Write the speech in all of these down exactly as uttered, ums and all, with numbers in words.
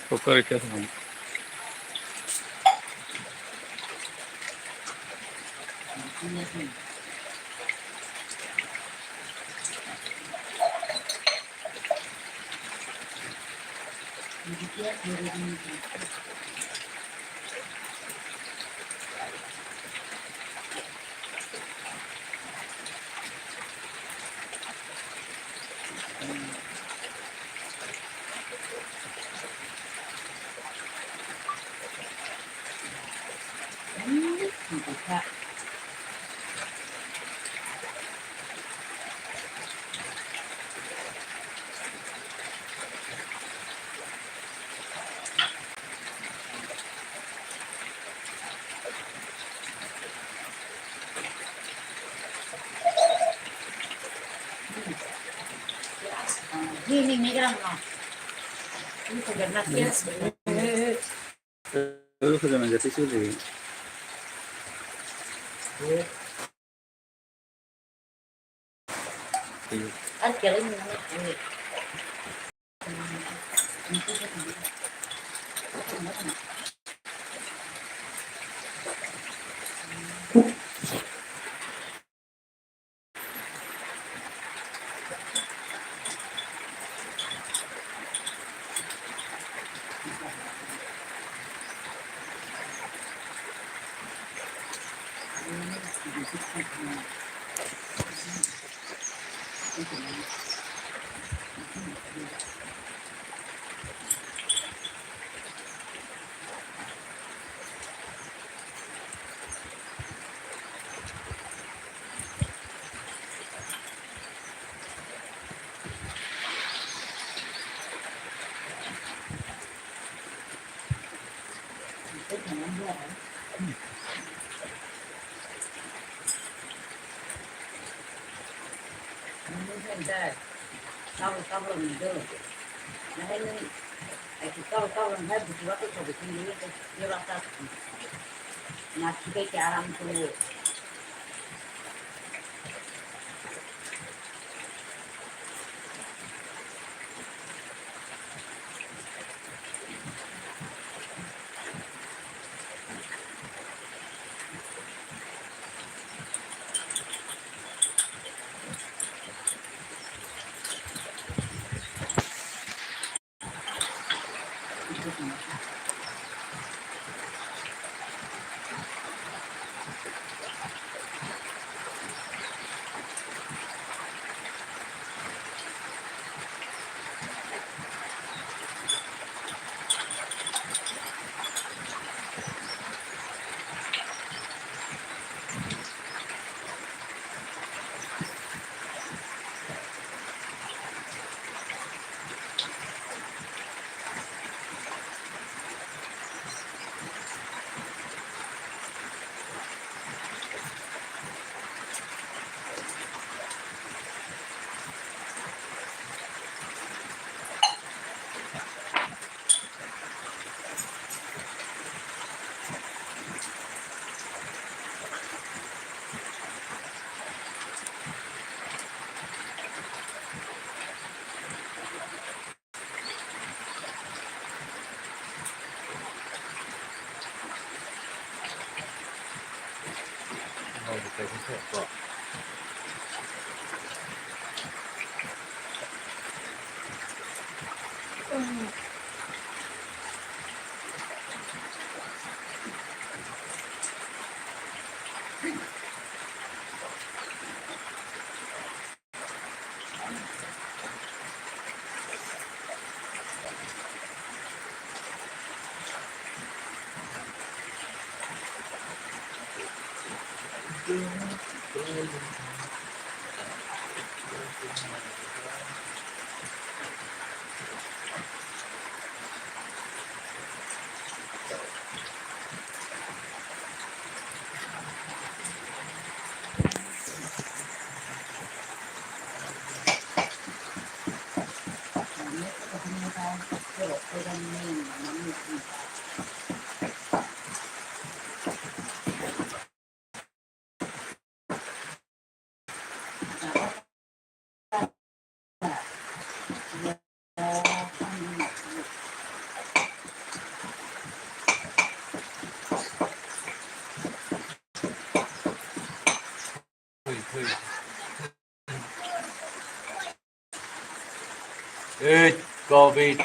Kukar khe. Tabuk tabuk ni do. Nahai ni, ai ki tabuk tabuk ni hai buji wa to sobi kini ni to yola ta. Na sikai ki aram to. Eight, covid.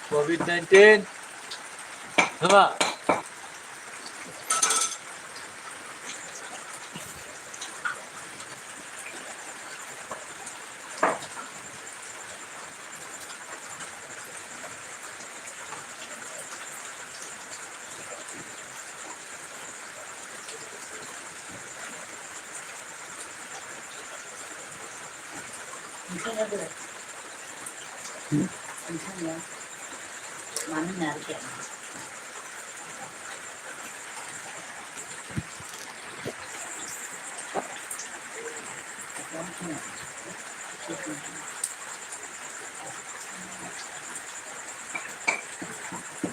Covid nineteen. Sama.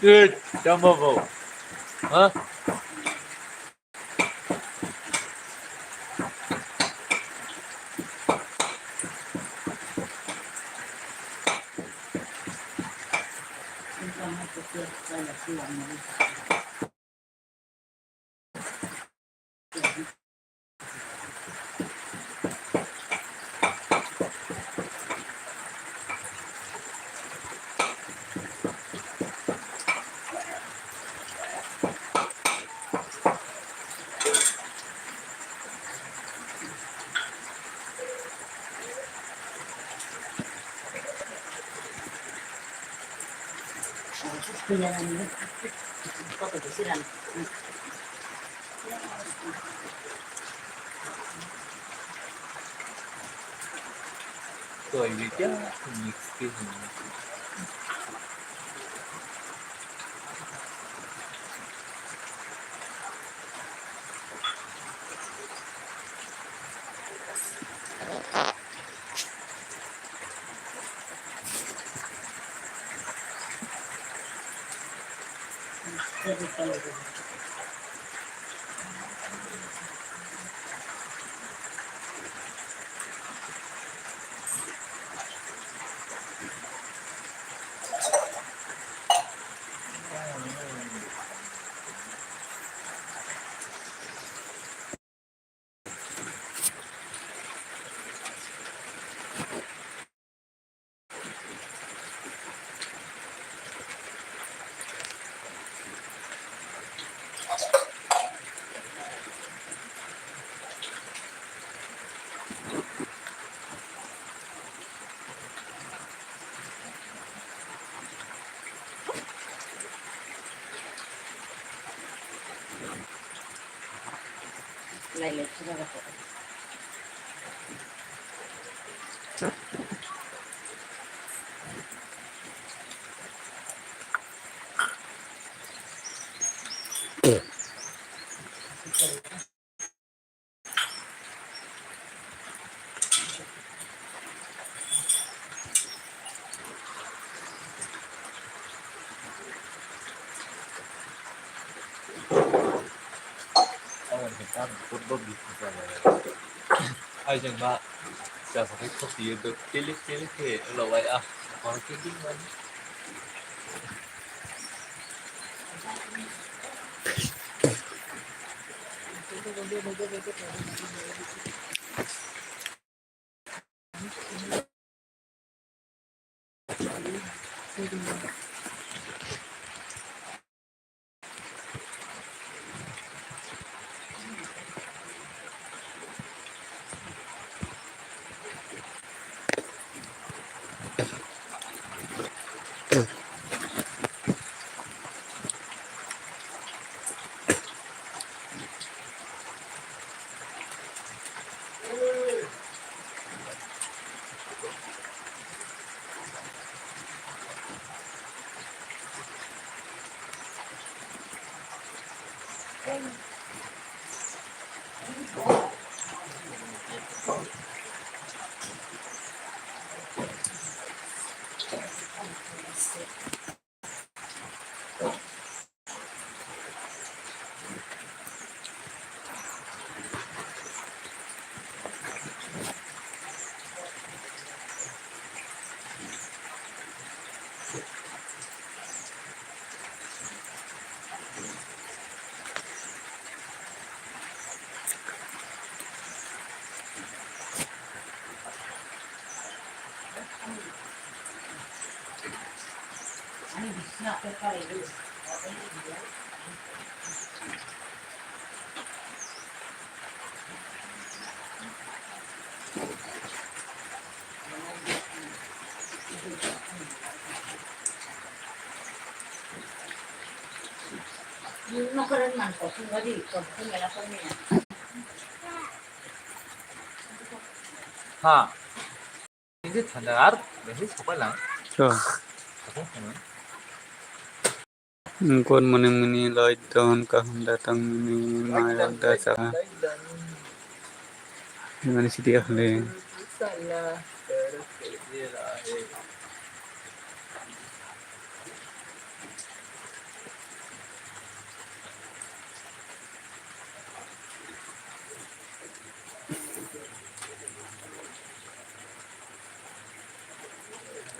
Good, dumb. Huh? Toi bi kya mix ke hin. Ai jeng ba, ja sa kai khoti yo do, tilik tilik ke lo wai ah, ma ke ding wai. Ha. Ini tanda ar, ini siapa lang? So. Apa namanya? Good morning, mini loit don kaham da tong mini mai da sa. Mani sidi ahle.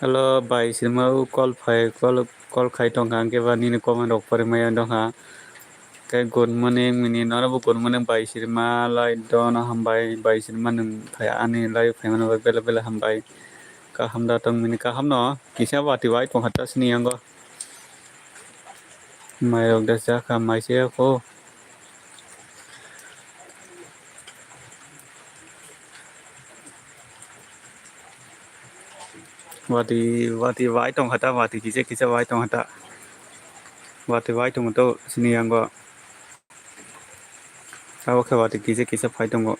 Hello, bai, sima o call phai, call, call khai tong kha, hwnkhe ba nini comment rok pori maya tong kha. Khe good morning, mini norok bo good morning, bai, sima lai dono hambai, bai, sima nwng phai ani lai phaimani bai bela bela hambai. Kaham da tong mini kaham no, kisa wati wai tong kha ta sini yango. Mai rok da cha kha, mai se ya kho. Wati, wati wai tong kha ta, wati kisa kisa wai tong kha ta. Wati wai tong to sini yango. Abo khe wati kisa kisa phai tongo.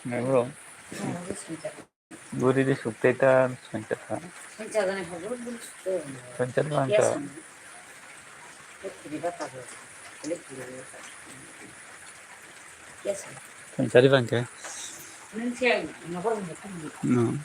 Nai bro. Guri di sukte ta sancha ta. Sancha bang ta. Sancha di bang ke. No.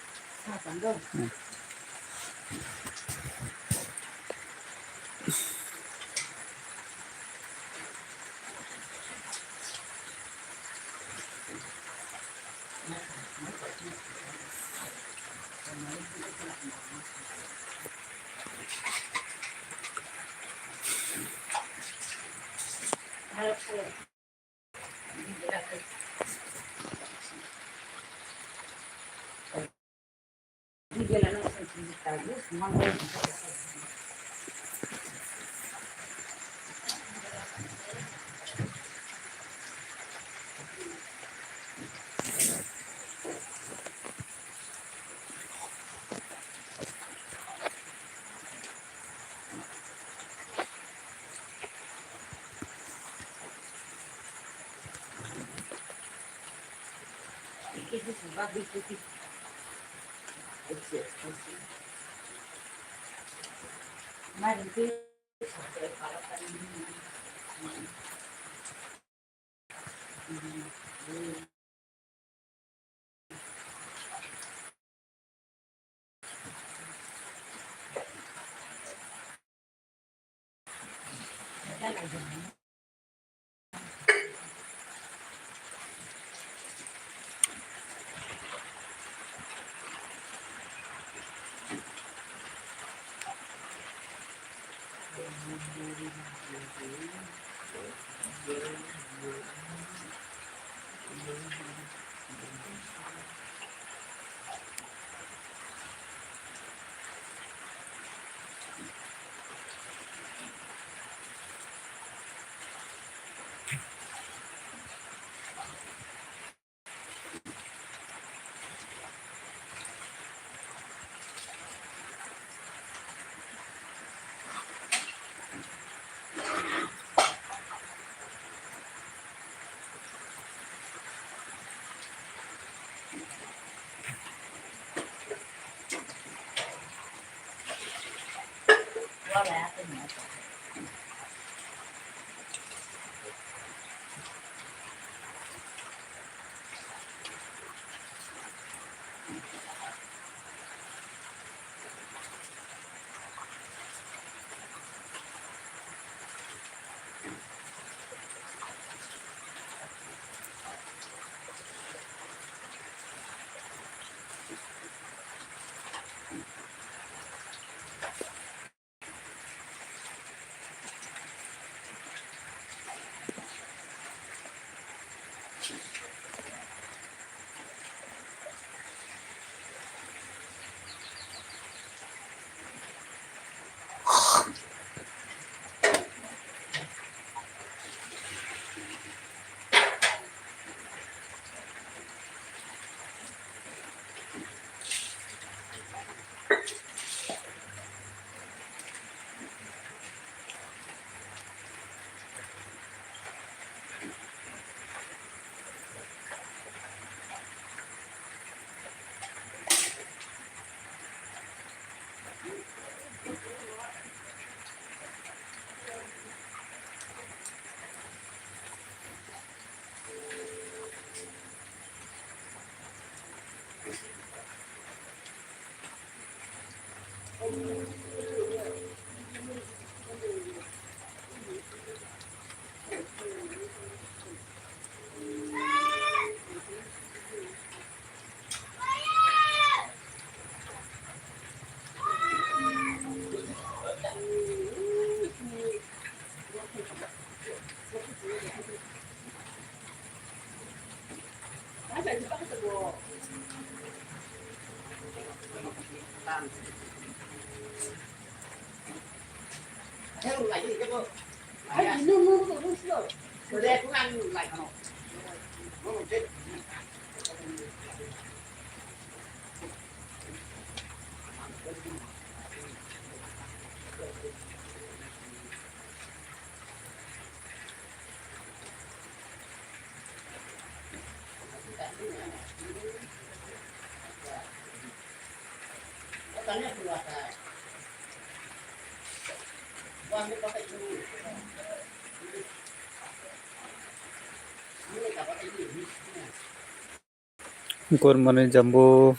Good morning, Jambu.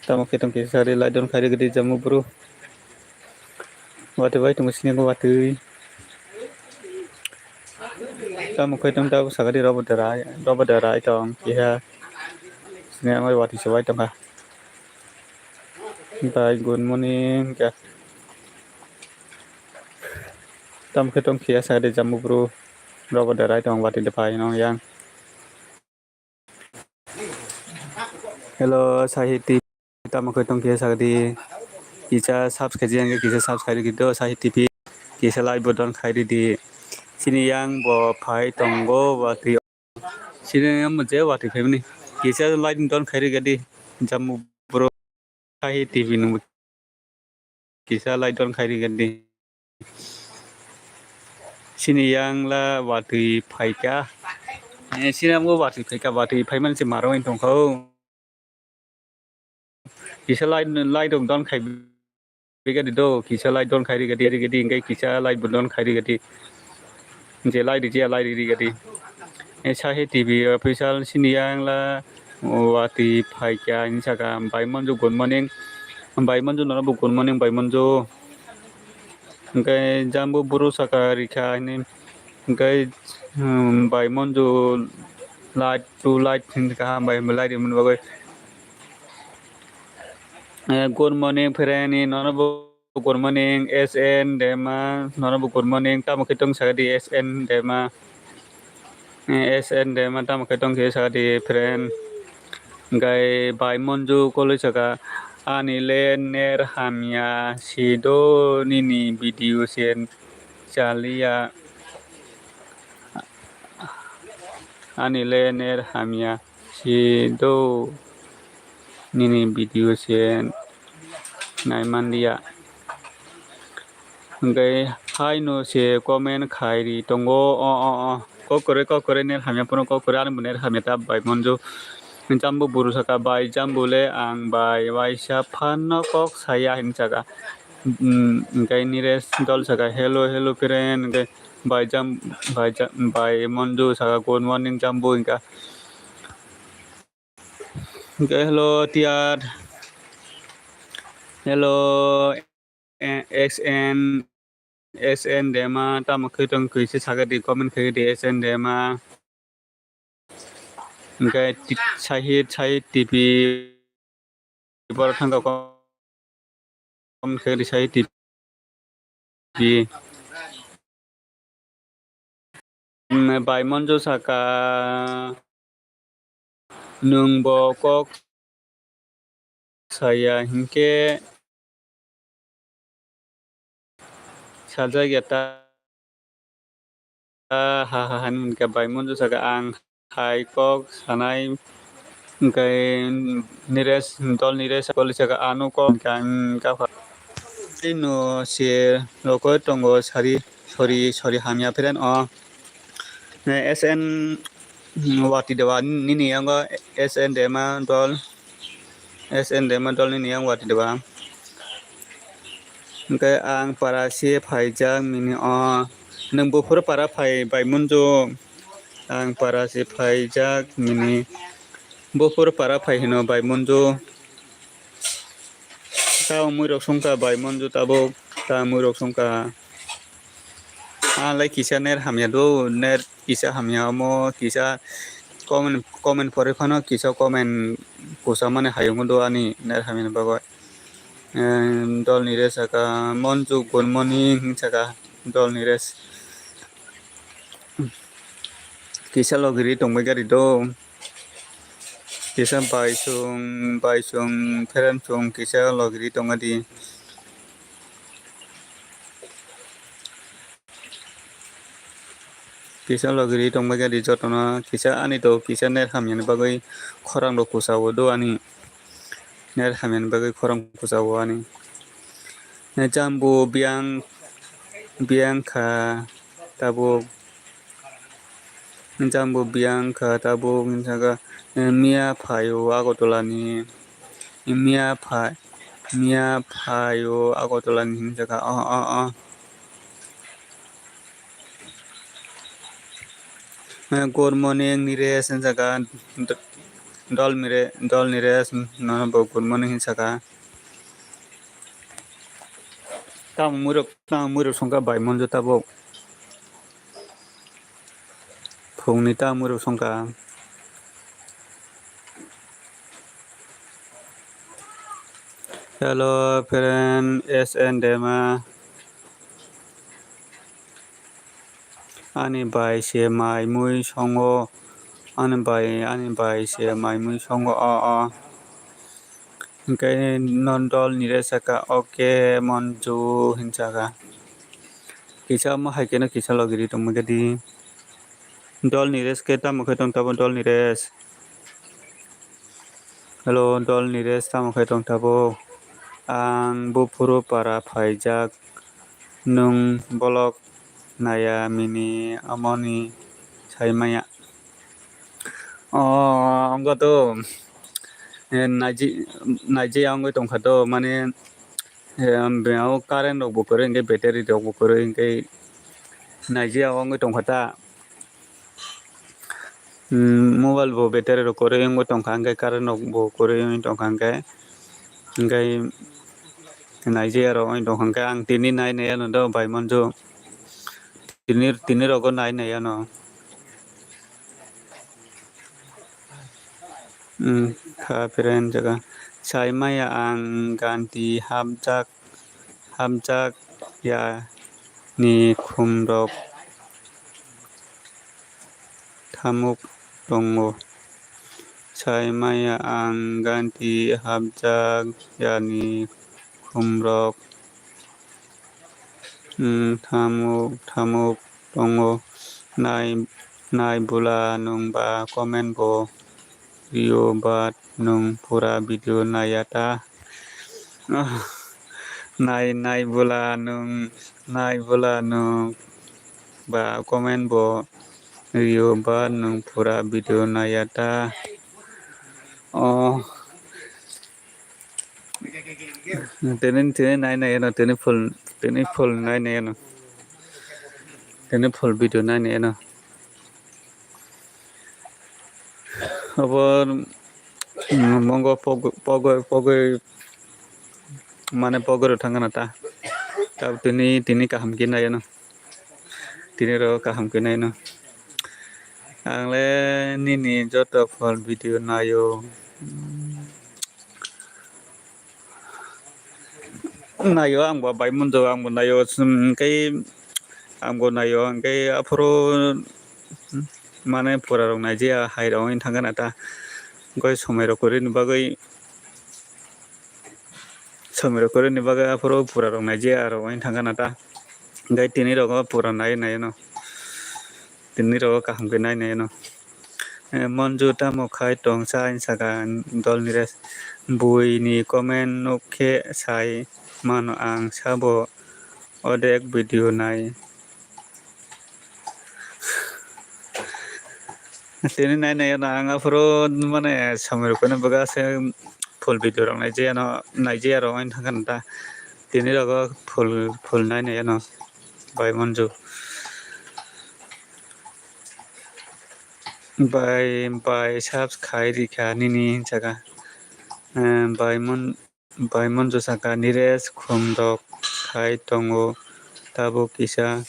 Tamo khe tong kisa ri light on khairi gidi Jambu bro. Watwi bai tongo sini watwi. Tamo khe tong tabuk sakadi robo derai, robo derai tong kiha. Sini amai watwi se bai tongkha. Bye, good morning. Tamo khe tong kiya sa de Jambu bro. Robo derai tong watwi de pai nong yang. Hello, Sahiti. Tamo khe tong kiya sa de. Kisa subscribe yang kisa subscribe gitu Sahiti pi. Kisa like button khai di. Sini yang bo phai tongo watwi. Sini yang mo je watwi phai mani. Kisa like button khai di gadi. Jambu bro. Sahiti pi nung. Kisa light on khairi gadi. Sini yang la watwi phaika. Eh, sini ang watwi phaika, watwi phaiman se maro in tongkho. Kisa light, light on don khai gadi do, kisa light don khairi gadi, gadi, gadi, engkai kisa light bo don khairi gadi. Je lai ri, je lai ri, ri gadi. E Sahi T V official sini yang la watwi phaikya hinwi saka, "Bai Monju, good morning." Bai Monju, nono bo good morning, Bai Monju. Hwnkhe Jambu buru saka rikha hinwi. Hwnkhe, hmm, Bai Monju light, two light hinwi kaham bai lai rimani bagwi. Eh, good morning, friend, nono bo. Good morning, S N Dema. Nono bo good morning. Tamo khe tong saka di, S N Dema. Eh, S N Dema, tamo khe tong khe saka di, friend. Gai Bai Monju koloi saka, "Ani le ner hamya si do nini video sen chaliya. Ani le ner hamya si do nini video sen nai manliya." Hwnkhe haino se comment khairi tongo. O, o, o. Kok kwrwi, kok kwrwi, ner hamya phano kok kwrwi, ani bo ner hamya ta Bai Monju. Jambu buru saka, "Bai Jambu le ang bai waisa phano kok saya," hinwi saka. Hmm, hwnkhe Niresh dol saka, "Hello, hello, friend," hwnkhe Bai Jam-, Bai Ja-, Bai Monju saka, "Good morning, Jambu," hwnkha. Hwnkhe hello, T R. Hello, eh, S N, S N Dema, tamo khe tong khe se saka di, comment khe di, S N Dema. Hwnkhe ti-, Sahid, Sahid T V, borok thangkha comment khe di, Sahid T V. Bai Monju saka, "Nwng bo kok saya hinkhe sajak ya ta?" Ha, ha, ha, hinwi hwnkhe Bai Monju saka, "Ang hai kok sanai," hwnkhe Niresh, dol Niresh koloi saka, "Ano kok," hwnkhe ang kapha. Tei no se rokoi tongo sari, sori, sori hamya friend o. Ne S N, hmm, watwi dewa nini yango S N Dema dol, S N Dema dol nini yang watwi dewa. Hwnkhe ang para se phaijak nini o. Nwng buphuru para phai Bai Monju. Ang para se phaijak nini. Buphuru para phai hino Bai Monju. Ta mui rok songkha Bai Monju tabuk. Ta mui rok songkha. Ah, lai kisa net hamya do, net kisa hamya omo, kisa comment, comment pore phano kisa comment kusa mani hayungo do ani net hamya ni bagwi. Em, dol Niresh saka, "Monju, good morning," hinwi saka dol Niresh. Kisa logiri tongbai gari do. Kisa bai sung, bai sung, pherem sung, kisa logiri tongadi. Kisa logi ri tongbai khe di jotono, kisa ani to kisa net hamyani bagwi khorang rok kuchao do ani. Net hamyani bagwi khorang kuchao ani. Jambu biyang, biyang kha tabuk. Jambu biyang kha tabuk hinjaka, miya phaio Agartala ni. Miya phai, miya phaio Agartala ni hinjaka. O, o, o. Eh, good morning, Niresh, hinjaka. D-, Dol Mire-, Dol Niresh, nono bo good morning hinsaka. Tamo muirok, tamo muirok songkha bai monjo tabuk. Phungni tamo muirok songkha. Hello, friend, S N Dema. Ani bai se mai mui songo. Ani bai, ani bai se mai mui songo. O, o. Hingke non Dol Niresh saka, "Okay, Monju," hinsaka. Kisa omo hai keno kisa logi ri tongma gadi. Dol Niresh ke tamo khe tong tabo Dol Niresh. Hello, Dol Niresh tamo khe tong tabo. Ang buphuru para phaijak. Nwng bolok naya mini amoni sai maya. O, wngkha to, eh, naiji-, naijaya wngwi tongkha to, mane, eh, beng-, o current rok bo kwrwi, hwnkhe battery rok bo kwrwi, hwnkhe naijaya wngwi tongkha ta. Hmm, mobile bo battery rok kwrwi wngwi tongkha, hwnkhe current rok bo kwrwi wngwi tongkha, hwnkhe, hwnkhe naijaya rok wngwi tongkha, hwnkhe ang tini nai nai ano do bai monjo. Tini, tini rogo nai nai ano. Hmm, kha peren jaga. Sai maya ang ganti hapjak, hapjak ya ni khum rok thamuk tongo. Sai maya ang ganti hapjak yani khumrok, mm, thamuk thamuk tongo. Nai, nai bula nwng ba comment bo rio, but nwng pura video naya ta. Nai, nai bula nwng, nai bula nwng ba comment bo rio, but nwng pura video naya ta. O. Tini, tini nai nai ano, tini full, tini full nai nai ano. Tini full video nai nai ano. Abo, mm, mongo pog-, pogoi, pogoi, mane pogoi rok thangkha na ta. Tab tini, tini kaham khe nai ano. Tini rok kaham khe nai ano. Ang le nini joto full video naio. Naio, ang bo bai monjo, ang bo naio, hwnkhe ang bo naio, hwnkhe aphuru mane pura rok naijaya hai rok wngwi thangkha na ta, hwnkhe somoi rok kwrwini bagwi, somoi rok kwrwini bagwi aphuru pura rok naijaya rok wngwi thangkha na ta, hwnkhe tini rogo pura nai nai no. Tini rogo kaham khe nai nai no. Eh, Monju tamo khai tong sa hinwi saka Dol Niresh. Buini comment nuk khe sai mano ang sabo odek video nai. Tini nai nai no ang aphuru mane samir kone baga se full video rok nai je ano nai je aro wngkha ta. Tini rogo full, full nai nai ano. Bai Monju. Bai, bai, subs khai rikha nini hinjaka. Eh, bai Mon-, bai Monju saka, "Niresh khum rok khai tongo, tabuk kisa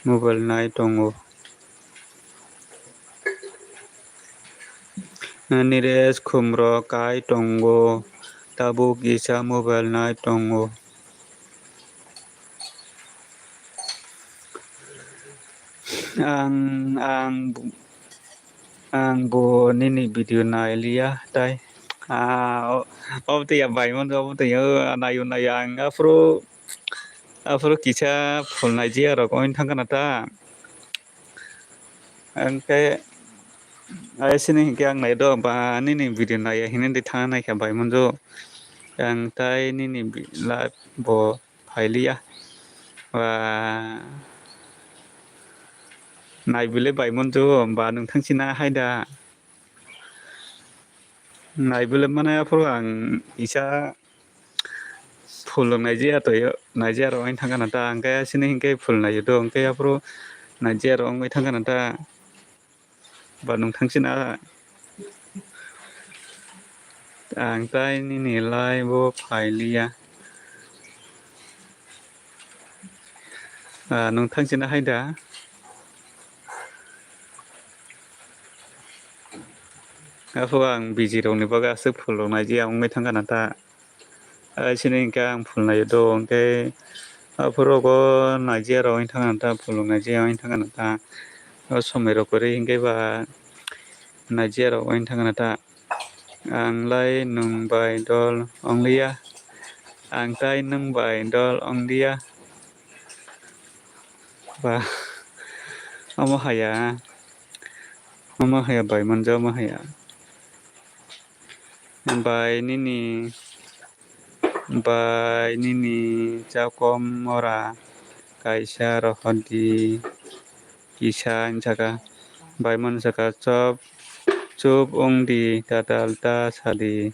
mobile nai tongo." Eh, Niresh khum rok kai tongo, tabuk kisa mobile nai tongo. Ang, ang, ang bo nini video nai liya tai. Ah, o, obo twi ya bai Monju, obo twi ya, o, naio, naio, ang aphuru, aphuru kisa full nai je aro wngwi thangkha na ta. Hwnkhe, ai sini hinkhe ang nai do, ba nini video naiya hinwi thangna naikha bai manjo. Ang tai nini bi-, live bo phailiya. Ba nai bile bai manjo, ba nwng thangsina hai da. Nai bile mane aphuru ang kisa phul rok naijia toyo, naijia rok wng thangkha na ta, hwnkhe sini hinkhe phul naio do, hwnkhe aphuru naijia rok wngwi thangkha na ta, ba nwng thangsina ang tai nini live o phailiya. Ah, nwng thangsina hai da? Aphuru ang biji rokni bagwi aswk phul rok naijia wngwi thangkha na ta. Ai sini hinkhe ang phul naio do, hwnkhe aphuru rogo naijia rok wngwi thangkha na ta, phul rok naijia wngwi thangkha na ta. O somoi rok kwrwi hinkhe ba naijia rok wngwi thangkha na ta. Ang lai nwng bai dol ongliya. Ang tai nwng bai dol ongliya. Ba, omo haya. Omo haya bai manjo, omo haya. Bai nini, bai nini chakomora kaisa rohordi kisa hinsaka. Bai mano saka chop, chup wngdi, tatal ta sadi.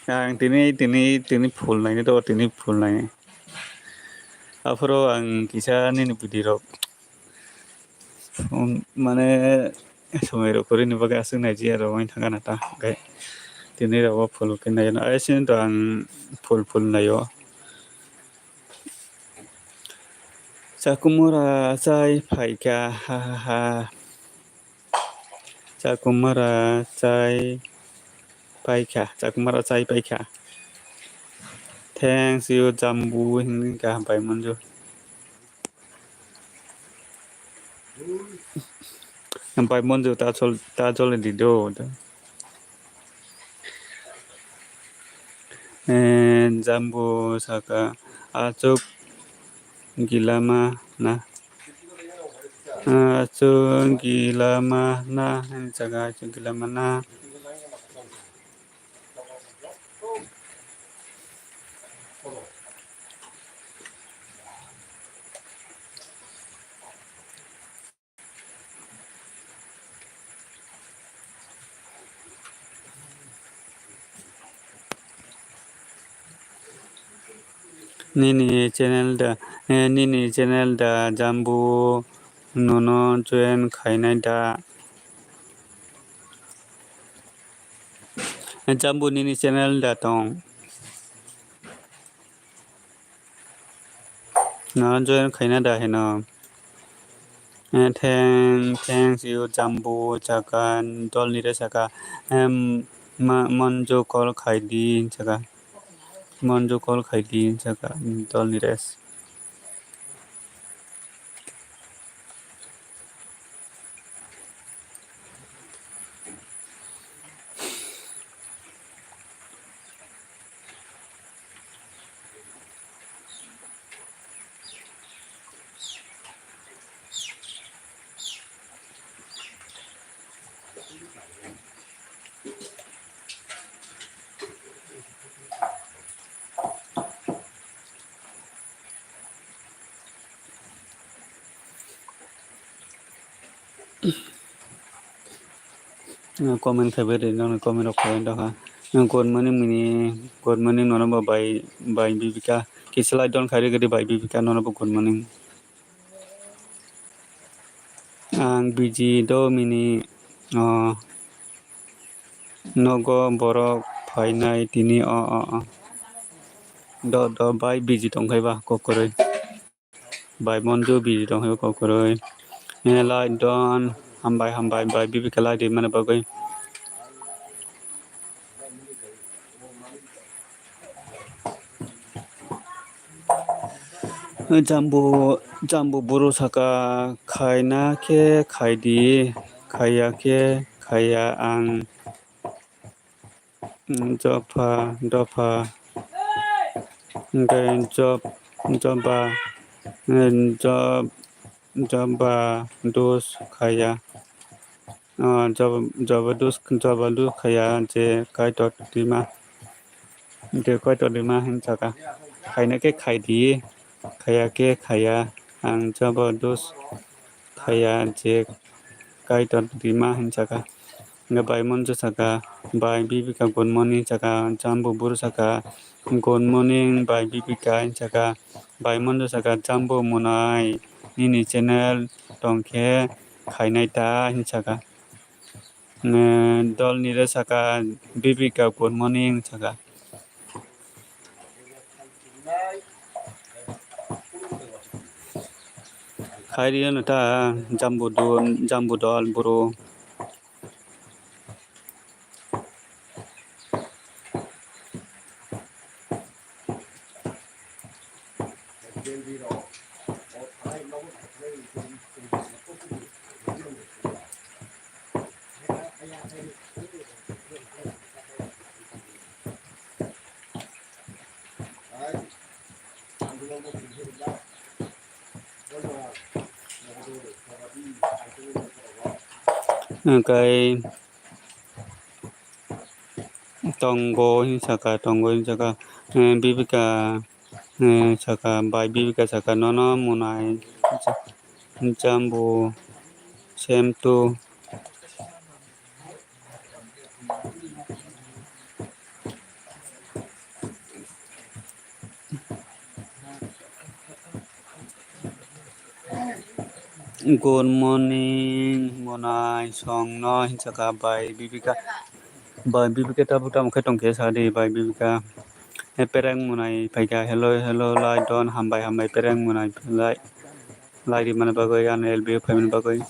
Ang tini, tini, tini phul naini do, tini phul naini. Aphuru ang kisa nini bwdwi rok, um, mane, somoi rok kwrwini bagwi aswk naijia rok wngwi thangkha na ta, hwnkhe tini rok o phul khe naio, ai sini to ang phul phul naio. Chakumura chai phaikha, ha, ha, ha. Chakumara chai paikha, chakumara chai paikha. Thanks you, Jambu, hinwi kaham pai manju. Pai manju, ta chol, ta chol di do. Eh, Jambu saka, achuk gilama na. Achuk gilama na, hini saka achuk gilama na. Nini channel da, eh, nini channel da Jambu nono join khainai da? Eh, Jambu nini channel da tong? No join khaina da heno. Eh, thank, thanks you, Jambu, saka, dol ni re saka, em, ma, Monjo call khai di, saka. Monjo call khai di, saka, dol ni res. Comment khai bai rw, nokni comment rok khai bai doha. Good morning mini, good morning nono bo bai, bai Bibika. Kisa like don khai rw gadi bai Bibika, nono bo good morning. Ang biji do mini, o, nogo borok phainai tini, o, o, o. Do, do, bai biji tongkhai ba kokroi. Bai Monju biji tongkhai ba kokroi. Eh, like don, hambai, hambai, bai Bibika like di mani bagwi. Jambu, Jambu buru saka, khaina khe khai di, khaiya khe khaiya ang. Jopha, dopha, hwnkhe job, joba, job, joba, dus khaya. Ah, job, joba dus, joba dus khaya je Kaitor twima. Je Kaitor twima hinjaka. Khaina khe khai di, khaya khe khaya. Ang joba dus khaya je Kaitor twima hinjaka. Hwnkhe bai Monjo saka, bai Bibika good morning saka, Jambu buru saka, good morning bai Bibika hinjaka. Bai Monjo saka, Jambu monai nini channel tongkhe khainai ta hinjaka. Dol nire saka, Bibika good morning saka. Khairi ano ta Jambu dol, Jambu dol buru. Hwnkhe tongo hinwi saka, tongo hinwi saka, eh, Bibika, eh, saka, bai Bibika saka, nono monai Jambu same to. Good morning, monai songno hinjaka bai Bibika. Bai Bibika tabuk tamo khe tongkhe sadi bai Bibika. He pereng monai phaikha, hello, hello, lai don, hambai, hambai, pereng monai lai. Lai rimani bagwi, ano L B O phaimani bagwi.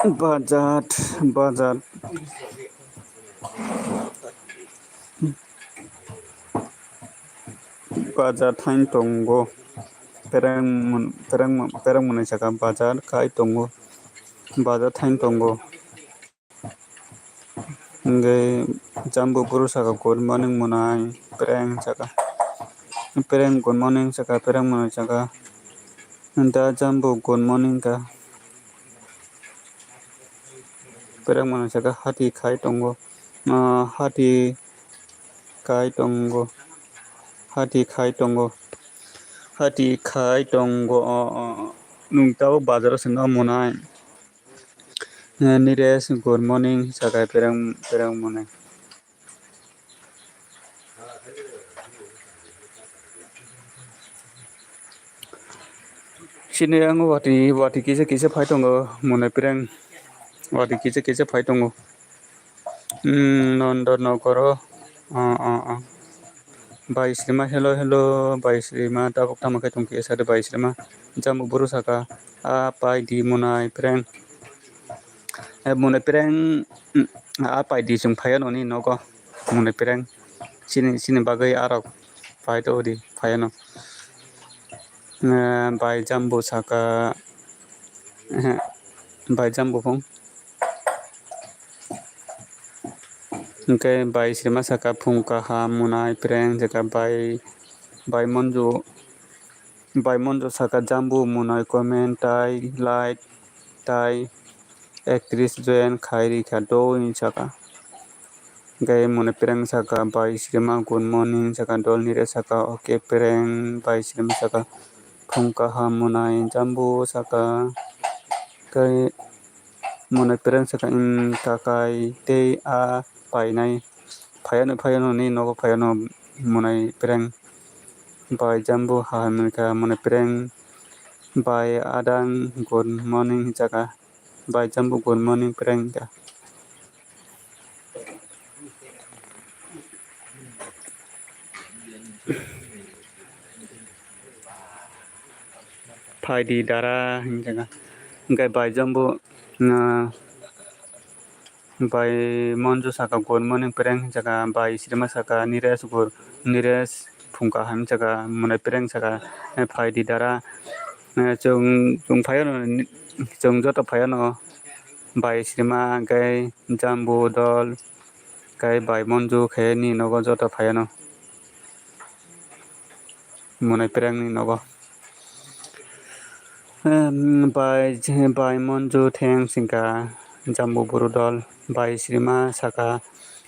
Bajat, bajat. Bajat hain tongo. Pereng mun-, pereng mun-, pereng mwnai saka bajat khai tongo. Bajat hain tongo. Hwnkhe Jambu buru saka, "Good morning, monai." Pereng saka, pereng, "Good morning," saka, pereng monai saka, "Da Jambu, good morning," ka. Pereng monai saka, "Hati khai tongo, ah, hati khai tongo, hati khai tongo, hati khai tongo, o, o, o. Nwng tabuk bazaro se no monai." Eh, Niresh, good morning, saka pereng, pereng monai. Chini ang wati, wati kisa kisa phai tongo, monai pereng, wati kisa kisa phai tongo. Hmm, Nondonogoro, ah, ah, ah. Bai Srima, hello, hello, Bai Srima, tabuk tamo khe tongkhe sadi Bai Srima. Jambu buru saka, a pai di monai pereng. Eh, monai pereng, mm, a pai di chwng phaiya noni nogo. Monai pereng. Chini, chini bagwi arok pai to di phaiya no. Eh, bai Jambu saka, eh, bai Jambu phung. Hwnkhe bai Srima saka phung kaham monai pereng saka bai, bai Monju, bai Monju saka Jambu monai comment tai like tai actress join khai rikha do hinwi saka. Hwnkhe monai pereng saka bai Srima good morning saka, dol nire saka okay pereng bai Srima saka phung kaham monai Jambu saka. Hwnkhe monai pereng saka, "Em, kakai tei a painai phaiano, phaiano ni nogo phaiano," monai pereng. Bai Jambu hai hwnwi kha monai pereng. Bai Adang, good morning, hinjaka. Bai Jambu, good morning, pereng, hinjaka. Phaidi dara hinjaka. Hwnkhe bai Jambu, ah, bai Monju saka, good morning, pereng, hinjaka. Bai Srima saka, Niresh, good, Niresh, phung kaham, hinjaka. Monai pereng saka, eh, phaidi dara. Eh, chwng, chwng phaiyo no, chwng joto phaiyo no, bai Srima, hwnkhe Jambu dol, hwnkhe bai Monju khe ni nogo joto phaiyo no. Monai Pherang ni nogo. Em, bai, bai Monju thanks hwnkha, Jambu buru dol, bai Srima saka,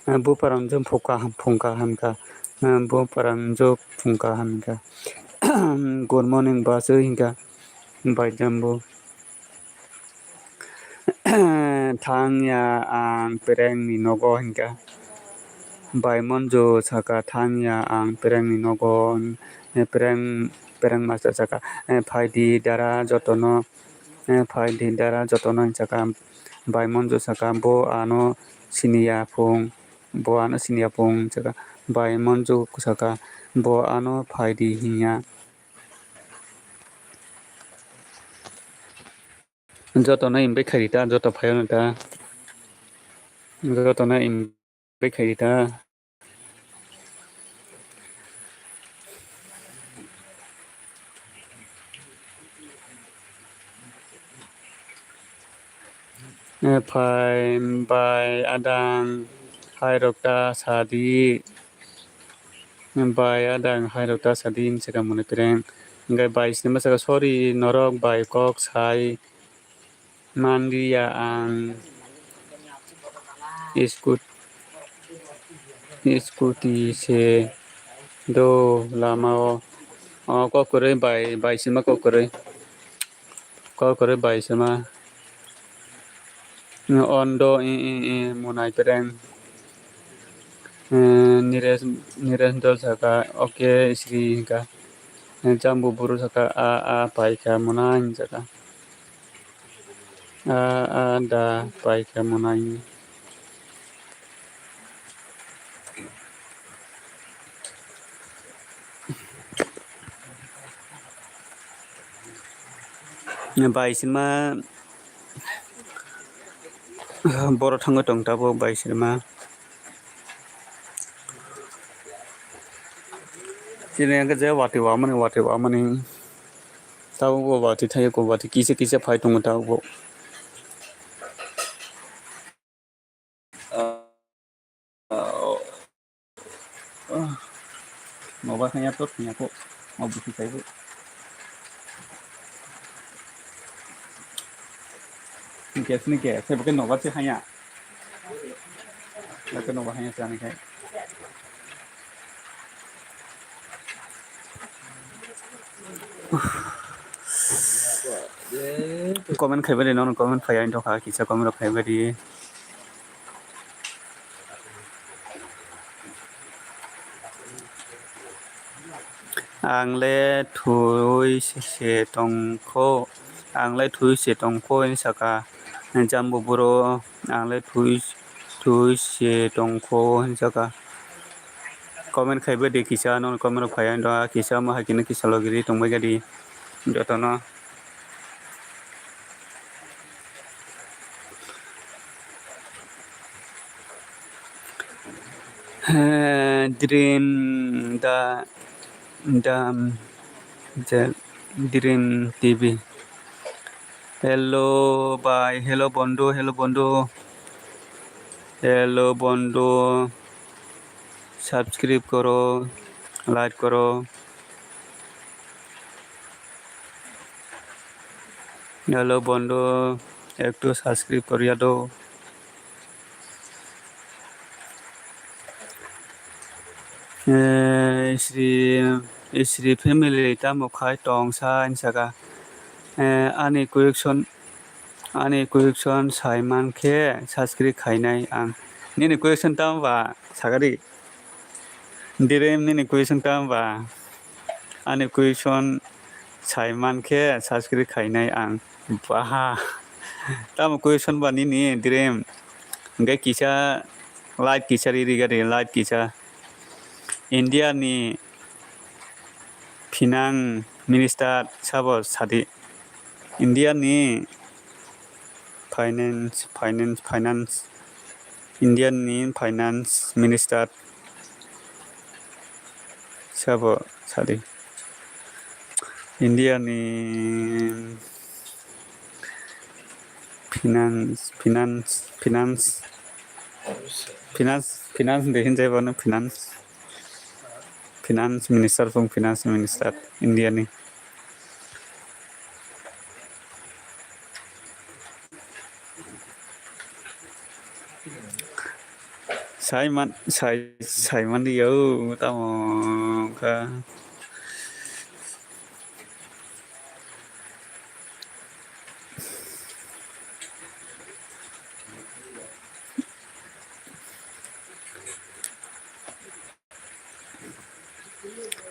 eh, buparam jwng phungkha, phungkha hwnkha, eh, buparam jwng phungkha hwnkha. Good morning, bwswk hwnkha, bai Jambu. Thangya ang Pherang ni nogo hwnkha. Bai Monju saka, thangya ang Pherang ni nogo, eh, Pherang, Pherang master saka, eh, phaidi dara jotono, eh, phaidi dara jotono hwnkha. Bai Monju saka, bo ano siniya phung, bo ano siniya phung saka. Bai Monju saka, bo ano phaidi hinya. Jotono invite khaidi ta, joto phaio ta. Jotono invite khaidi ta. Eh, phai, bai, adang, hai rok ta sadi. Bai adang hai rok ta sadi hinwi saka mwnwi Pherang. Hwnkhe bai Srima saka, sorry, norok bai kok sai manliya ang. Scoot-, scooty se do lama o. O kok kwrwi bai, bai Srima kok kwrwi. Kok kwrwi bai Srima. Ondo i, i, i, mwnai Pherang. Eh, Niresh, Niresh dol saka, okay, sri hwnkha. Eh, Jambu buru saka, a, a, paikha mwnai hwn saka. A, a, da, paikha mwnai. Bai Srima boro thangwi tong tabuk bai Srima. Chini hwnkhe je watwi wamani, watwi wamani. Tabuk bo watwi thangwi, watwi kisa kisa phai tongo tabuk bo. Ah, ah, oh. Ah. Nobar hanya tot hanya ko. Mau busi kai ko. Ni ke, ni ke, saya bukan nobar sih hanya. Saya ke nobar hanya sih aneh kai. Comment khaibai di, nono comment phai ani dokha, kisa comment rok khaibai di. Ang le thwi se tongkho, ang le thwi se tongkho hinwi saka, Jambu buru, ang le thwi, thwi se tongkho hinwi saka. Comment khaibai di kisa, nono comment rok phai ani do, kisa ma hai kisa logi ri tongbai gadi jotono. Eh, dream da, da, je, dream T V. Hello bhai, hello bondhu, hello bondhu, hello bondhu, subscribe koro, like koro. Hello bondhu, ektu subscribe koriya do. Eh, Sri, Sri family tamo khai tong sa hinwi saka. Eh, ani question, ani question sai man khe subscribe khainai ang. Nini question tamo ba sakari? Direm nini question tamo ba? Ani question sai man khe subscribe khainai ang. Baha. Tamo question ba nini Direm? Hwnkhe kisa like kisa ri ri gari, like kisa. India ni finance minister sabo sadi. India ni finance, finance, finance, India ni finance minister sabo sadi. India ni finance, finance, finance, finance, finance de hinjai bono finance, finance minister, phung finance minister India ni. Saiman, sai, saimani ya, o, tamo, ka.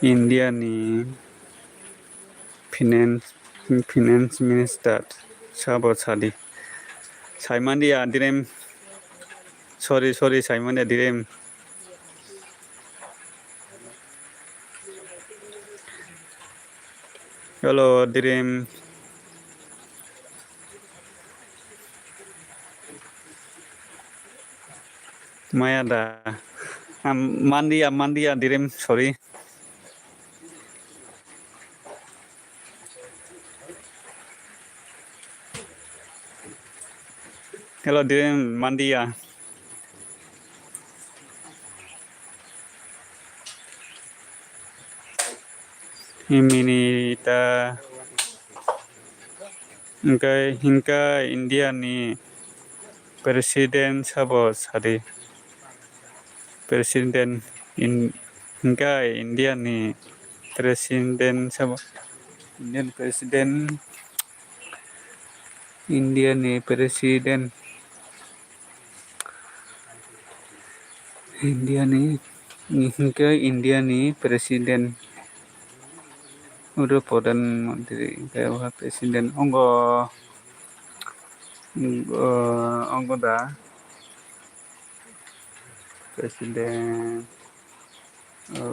India ni finance, finance minister sabo sadi. Saimani ya direm. Sorry, sorry, saimani ya direm. Hello, direm. Maya da. Am, mandiya, mandiya, direm, sorry. Hello, direm, mandiya. Minita. Hingke, hingke India ni president sabo sadi. President in, hingke India ni president sabo. Indian president, India ni president. India ni, hingke India ni president oro pradhan mantri hingke president ongo, ongo da president, o,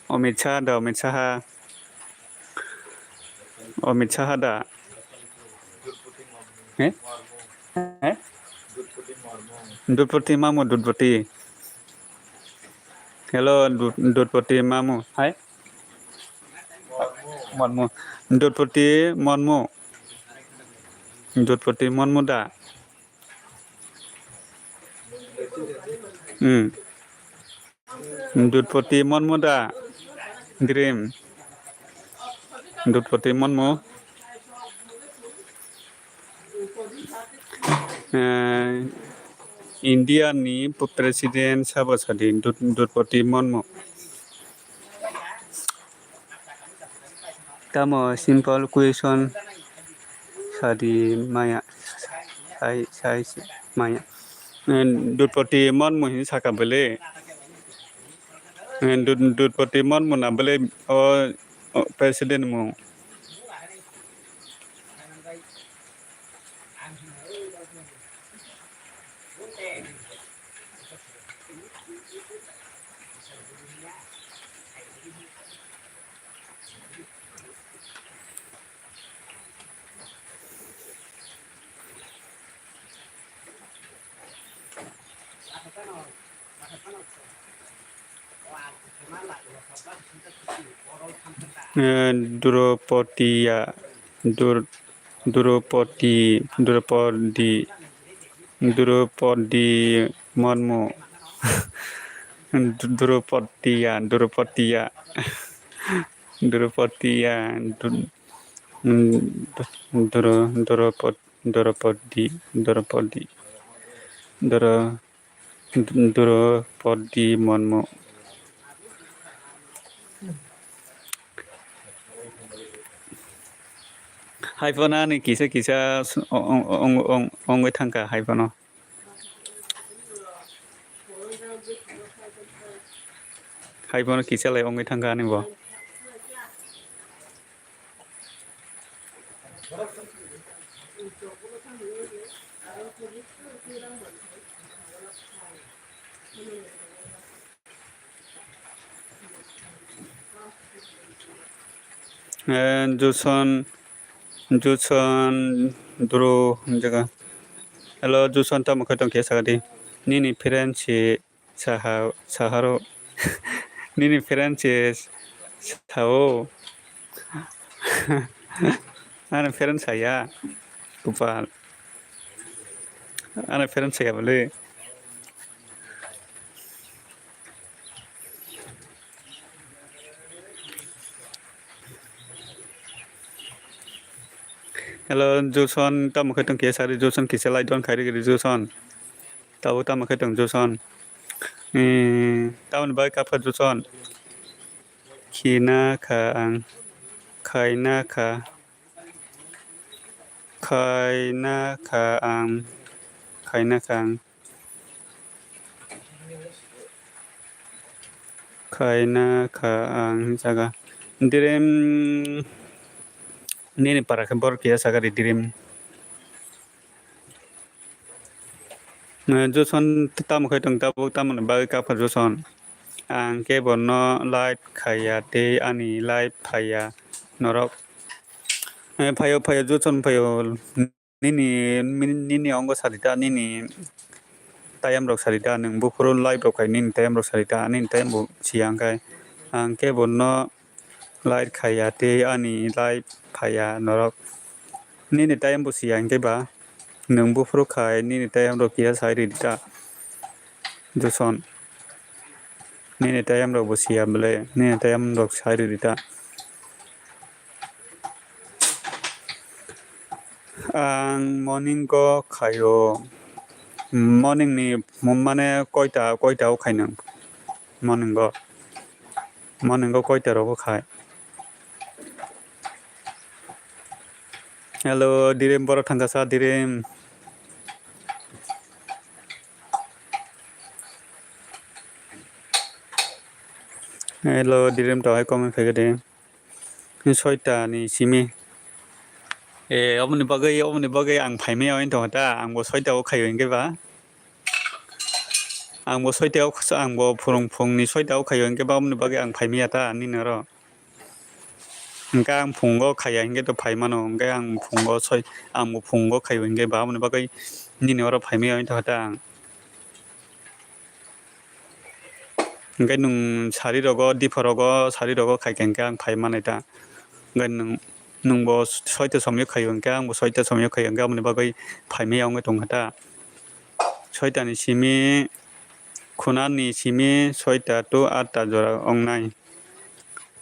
Amit Shah da, Amit Shah. Amit Shah da. Eh? Eh? Dudpoti Mamu, Dudpoti. Hello, Du-, Dudpoti Mamu. Hai. Mormu. Dudpoti Mormu. Dudpoti Mormu da. Hmm. Dudpoti Mormu da. Dream. Dudpoti Mormu. Eh, India ni president sabo sadi Dud-, Dudpoti Mormu. Tamo simple question sadi maya, sai, sai, maya. Eh, Dudpoti Mormu hin saka bele. Eh, Dud-, Dudpoti Mormu na bele o, o president mu. Eh, Dropodia, Dro-, Dropodi, Dropodi, Dropodi Mormu. Dropodia, Dropodia, Dropodia, Dro-, Dro-, Dropod-, Dropodi, Dropodi, Dro-, Dropodi Mormu. Hai phano ani kisa kisa s-, o-, o-, o-, o-, ongwi thangkha hai phano. Hai phano kisa lai ongwi thangkha ani bo. Eh, Juson, Juson Dro hinjaga. Hello, Juson, tamo khe tongkhe sakadi. Nini friend si Saha-, saharo. Nini friend se sao. Ano phereng saya, kupal. Ano phereng saya bole. Hello, Joson, tamo khe tong kisa ri, Joson kisa lai don khai ri, Joson. Tabo tamo khe tong Joson. Eh, tamoni bai kapha Joson. Khina kha ang, khaina kha, khaina kha ang, khaina kha ang. Khaina kha ang jaga. Dirim nini para khe bor kiya saga ri dirim. Eh, Joson tamo khai tong tabuk tamoni bagwi kapha Joson. Ang kebo no live khaiya tei ani live phaiya norok. Eh, phaio phaio Joson phaio nini, nini ongo sarita nini tayam rok sarita nwng buphuru live rok khai nini tayam rok sarita nini tayam bo siya hwnkhe ang kebo no live khaiya tei ani live phaiya norok. Nini tayam bo siya hwnkhe ba nwng buphuru khai nini tayam rok kiya sai ridi ta Joson. Nini tayam rok bo siya bole nini tayam rok sai ridi ta. Ang morning o khaio. Morning ni mane koita, koita o khai nang. Morning o. Morning o koita rogo khai. Hello, Dirim borok thangkasa, Dirim. Hello, Dirim to hai comment khai de. Soita ni simi. Eh, oboni bagwi, oboni bagwi ang phaimaya wng tongkha ta, ang bo soita o khaio hwnkhe ba. Ang bo soita o, ang bo phwrwng phwrwng ni soita o khaio hwnkhe ba, oboni bagwi ang phaimaya ta, nini oro. Hwnkhe ang phungo khaiya hwnkhe to phaimano, hwnkhe ang phungo soi, ang bo phungo khaio hwnkhe ba, oboni bagwi nini oro phaimaya wng tongkha ta ang. Hwnkhe nwng sari rogo, dipha rogo, sari rogo khai khe hwnkhe ang phai manai ta. Hwnkhe nwng, nwng bo soita somyo khaio hwnkhe, ang bo soita somyo khaio hwnkhe, aboni bagwi phaimaya wngwi tongkha ta. Soita ni simi, khuna ni simi soita to atta jora wngnai.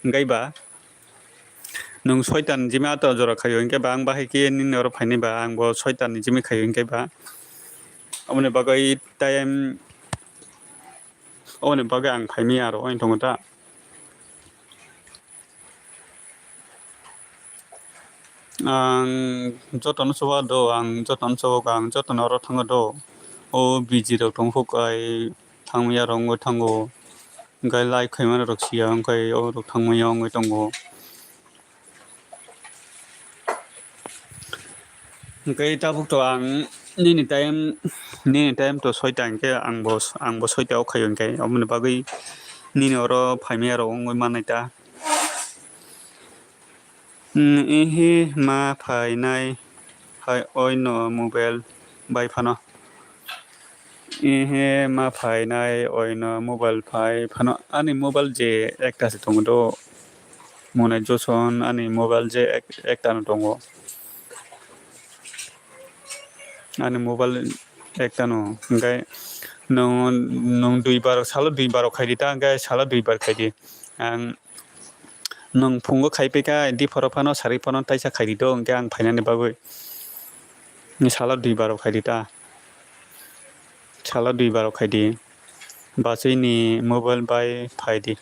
Hwnkhe ba, nwng soita ni jimi atta jora khaio hwnkhe ba, ang bahai khe nini oro phainai ba, ang bo soita ni jimi khaio hwnkhe ba. Aboni bagwi time Oboni bagwi ang phaimaya aro wng tongo ta. Ang jotono chuba do, ang jotono chuba, ang jotono oro thango do. O busy rok tong phuk ai thangmaya rok wngwi thango. Hwnkhe live khaimani rok siya wngkhe o rok thangmaya wngwi tongo. Hwnkhe tabuk to ang nini time, nini time to soita hwnkhe ang bo, ang bo soita o khaio hwnkhe, oboni bagwi nini oro phaimaya rok wngwi mannai ta. Ehe ma phainai hai oino mobile bai phano. Ehe ma phainai oino mobile phai phano. Ani mobile je ekta se tongo do. Mone Joson ani mobile je ek-, ekta no tongo. Ani mobile ekta no. Hwnkhe nwng, nwng dui bar, salo dui bar khaidi ta, hwnkhe salo dui bar khaidi. Ang Nwng phungo khai phaikha, diphoro phano, sari phano taisa khaidi do, hwnkhe ang phainani bagwi. Salo dui baro khaidi ta. Salo dui baro khaidi. Bachwi ni mobile bai phaidi.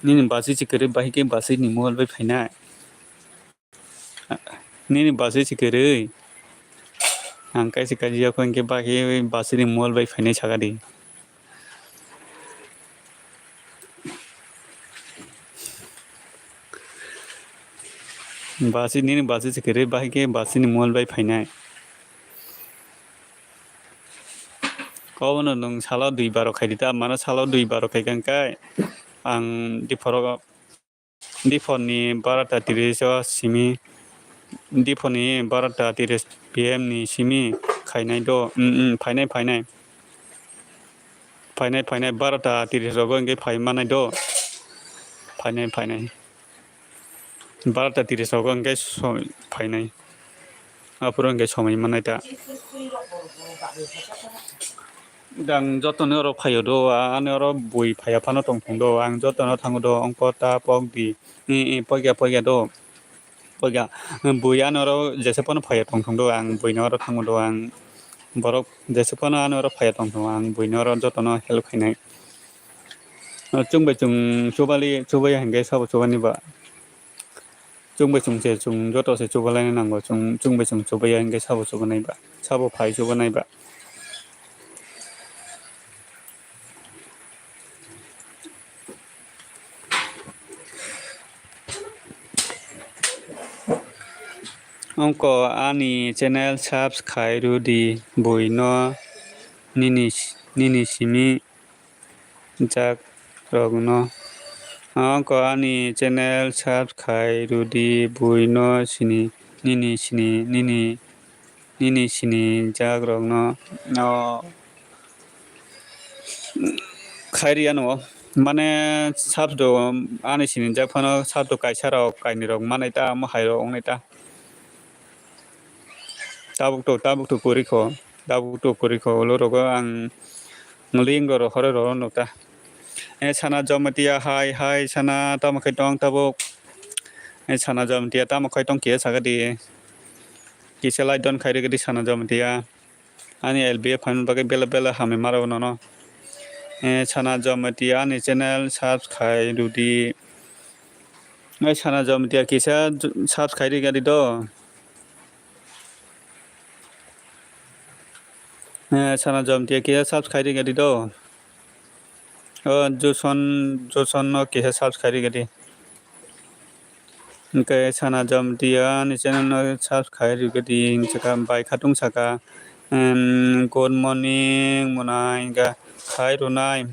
Nini bachwi se kwrwi, bahai khe bachwi ni mobile bai phainai. Nini bachwi se kwrwi. Ang kaisa kaijak hwnkhe bahai bachwi ni mobile bai phainai sakadi. Basi nini basi se kwrwi bahai khe basi ni mobile bai phainai. Obono nwng salo dui baro khaidi ta, mano salo dui baro khaikha hwnkhe ang diphoro, diphorni barota tiris o simi, diphorni barota tiris P M ni simi khainai do, mm, mm, phainai, phainai. Phainai, phainai, barota tiris rogo hwnkhe phai manai do. Phainai, phainai. Barota tiris rogo hwnkhe so-, phainai. Aphuru hwnkhe somoi mannai ta. Ang jotono oro phaio do, ani oro bui phaiya phano tong thung do, ang jotono thango do, ongko ta pok di, i, i, pokya, pokya do, pokya. Bui ani oro jesa phano phaiya tong thung do, ang buino oro thango do, ang borok jesa phano ani oro phaiya tong thung, ang buino oro jotono help khainai. Chwng bai chwng chubali, chubaya hwnkhe sabo chubani ba. Chwng bai chwng se chwng joto se chubalaina nango, chwng, chwng bai chwng chubaya hwnkhe sabo chubanai ba, sabo phai chubanai ba. Ongko ani channel subscribe khai rw di, buino nini, nini simi jak rokno. Ongko ani channel subscribe rw di, buino sini, nini sini, nini, nini sini jak rokno. O, khairi ano, mane, subs do ani sini jak phano subs do kaisa rok, kaini rok manai ta, omo hai rok wngnai ta. Tabuk to, tabuk to kwrwi kho, tabuk to kwrwi kho, ulo rogo ang link roro hore roro nukta. E sana Jamatia, hai, hai, sana tamo khai tong tabuk. E sana Jamatia tamo khai tong khe saka di. Kisa like don khai rwgwdi sana Jamatia. Ani L B F phaimani bagwi bela bela hamwi maro nono. E sana Jamatia ani channel subscribe rwdi. E sana Jamatia kisa subscribe rwgwdi do. Eh, sana Jamatia kisa subscribe rwgwdi do. O, Joson, Joson no kisa subscribe rwgwdi. Hwnkhe sana Jamatia ni channel no subscribe rwgwdi, hwnkhe bai khatung saka, em, good morning, mwnai, hwnkhe khai rwnai.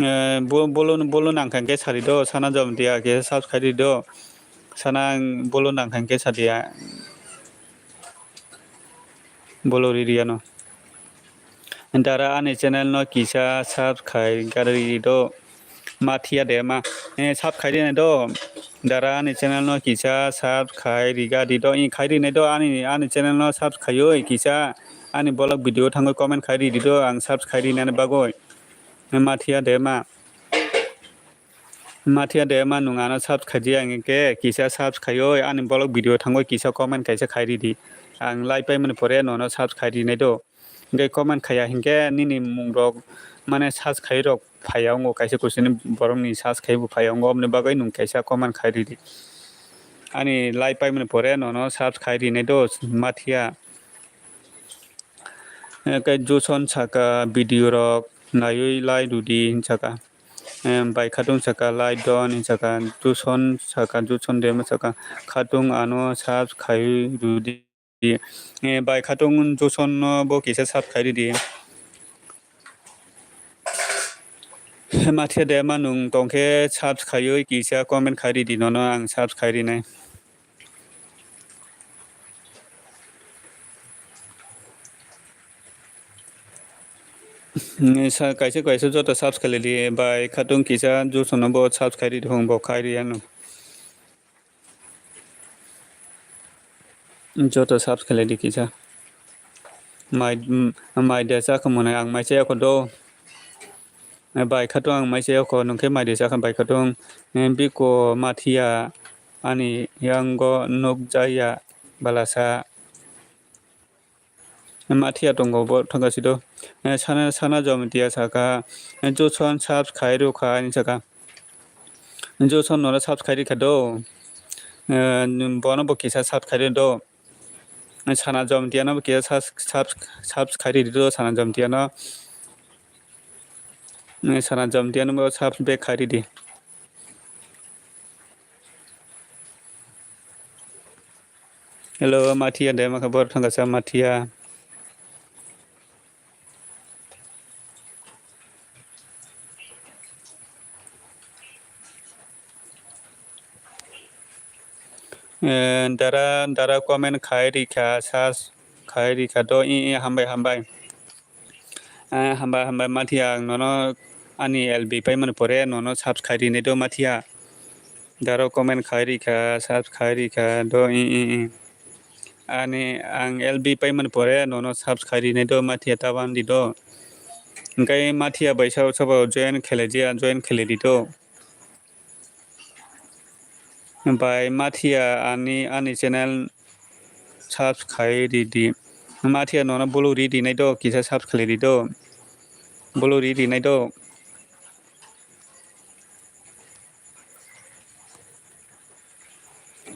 Eh, bo-, bolo, bolo nang kha hwnkhe sadi do, sana Jamatia khe subscribe rwdi do, sana ang bolo nang kha hwnkhe sadi ya, bolo rwdi ano. Dara ani channel no kisa subscribe rwdi do. Mathiya de ma, eh, subscribe rwdi do. Dara ani channel no kisa subscribe rwgwdi do. I khai rwnai do ani, ani channel no subscribe rwdi kisa ani vlog video thangwi comment khai rwdi do ang subscribe rwnani bagwi. Eh, mathiya de ma. Mathiya de ma nwng ano subscribe rwya hwnkhe kisa subscribe rwdi ani vlog video thangwi kisa comment kaisa khai rwdi. Ang like paimani pore nono subscribe rwnai do. Hwnkhe comment khaiya hinkhe nini mungrok mane search khairok phaiya wngo, kaisa kuchini borokni search khaibo phaiya wngo, oboni bagwi nwng kaisa comment khai ridi. Ani like paimani pore nono search khai rinai do mathiya. Hwnkhe Joson saka video rok naiwi like rwdi hinwi saka. Em, bai khatung saka like don hinwi saka, Joson saka, Joson dema saka, khatung ano search khai rwdi. Eh, bai khatung Joson no bo kisa search khai ridi. Mathiya de ma nwng tongkhe search khaiwi kisa comment khai ridi, nono ang search khai rinai. Sa-, kaisa kaisa joto search khai ridi, bai khatung kisa Joson no bo search khai ridi, hwng bo khai ri ano. Joto search khlai di kisa. Mai, mm, mai de chakha mwnai ang mai chaya kho do. Bai khatung ang mai chaya kho, nwng khe mai de chakha bai khatung. Eh, biko mathiya ani yango nukjaya balasa. Mathiya tongo bo thangka sido. Eh, sana, sana Jamatia saka, eh, Joson search khai rwkha hinwi saka. Joson no search khai rikha do. Eh, bono bo kisa search khai rw do. Eh, sana Jamatia no bo kisa search, search, search khai ridi do sana Jamatia no. Eh, sana Jamatia no bo search back khai ridi. Hello, mathiya de ma kha bor thangka sa mathiya. Eh, dara, dara comment khai rikha, search khai rikha do, i, i, hambai, hambai. Ah, hambai, hambai, Mathiya, ang nono ani L B paimani pore nono subs khai rinai do, Mathiya. Daro comment khai rikha, subs khai rikha do, i, i, i. Ani, ang L B paimani pore nono subs khai rinai do, Mathiya, tabang di do. Hingke Mathiya bai sabo sabo join khelai jaya, join khelai di do. Bai Mathiya ani, ani channel subs khai ridi. Mathiya nono bulu ri rinai do, kisa subs khlai ri do. Bulu ri rinai do.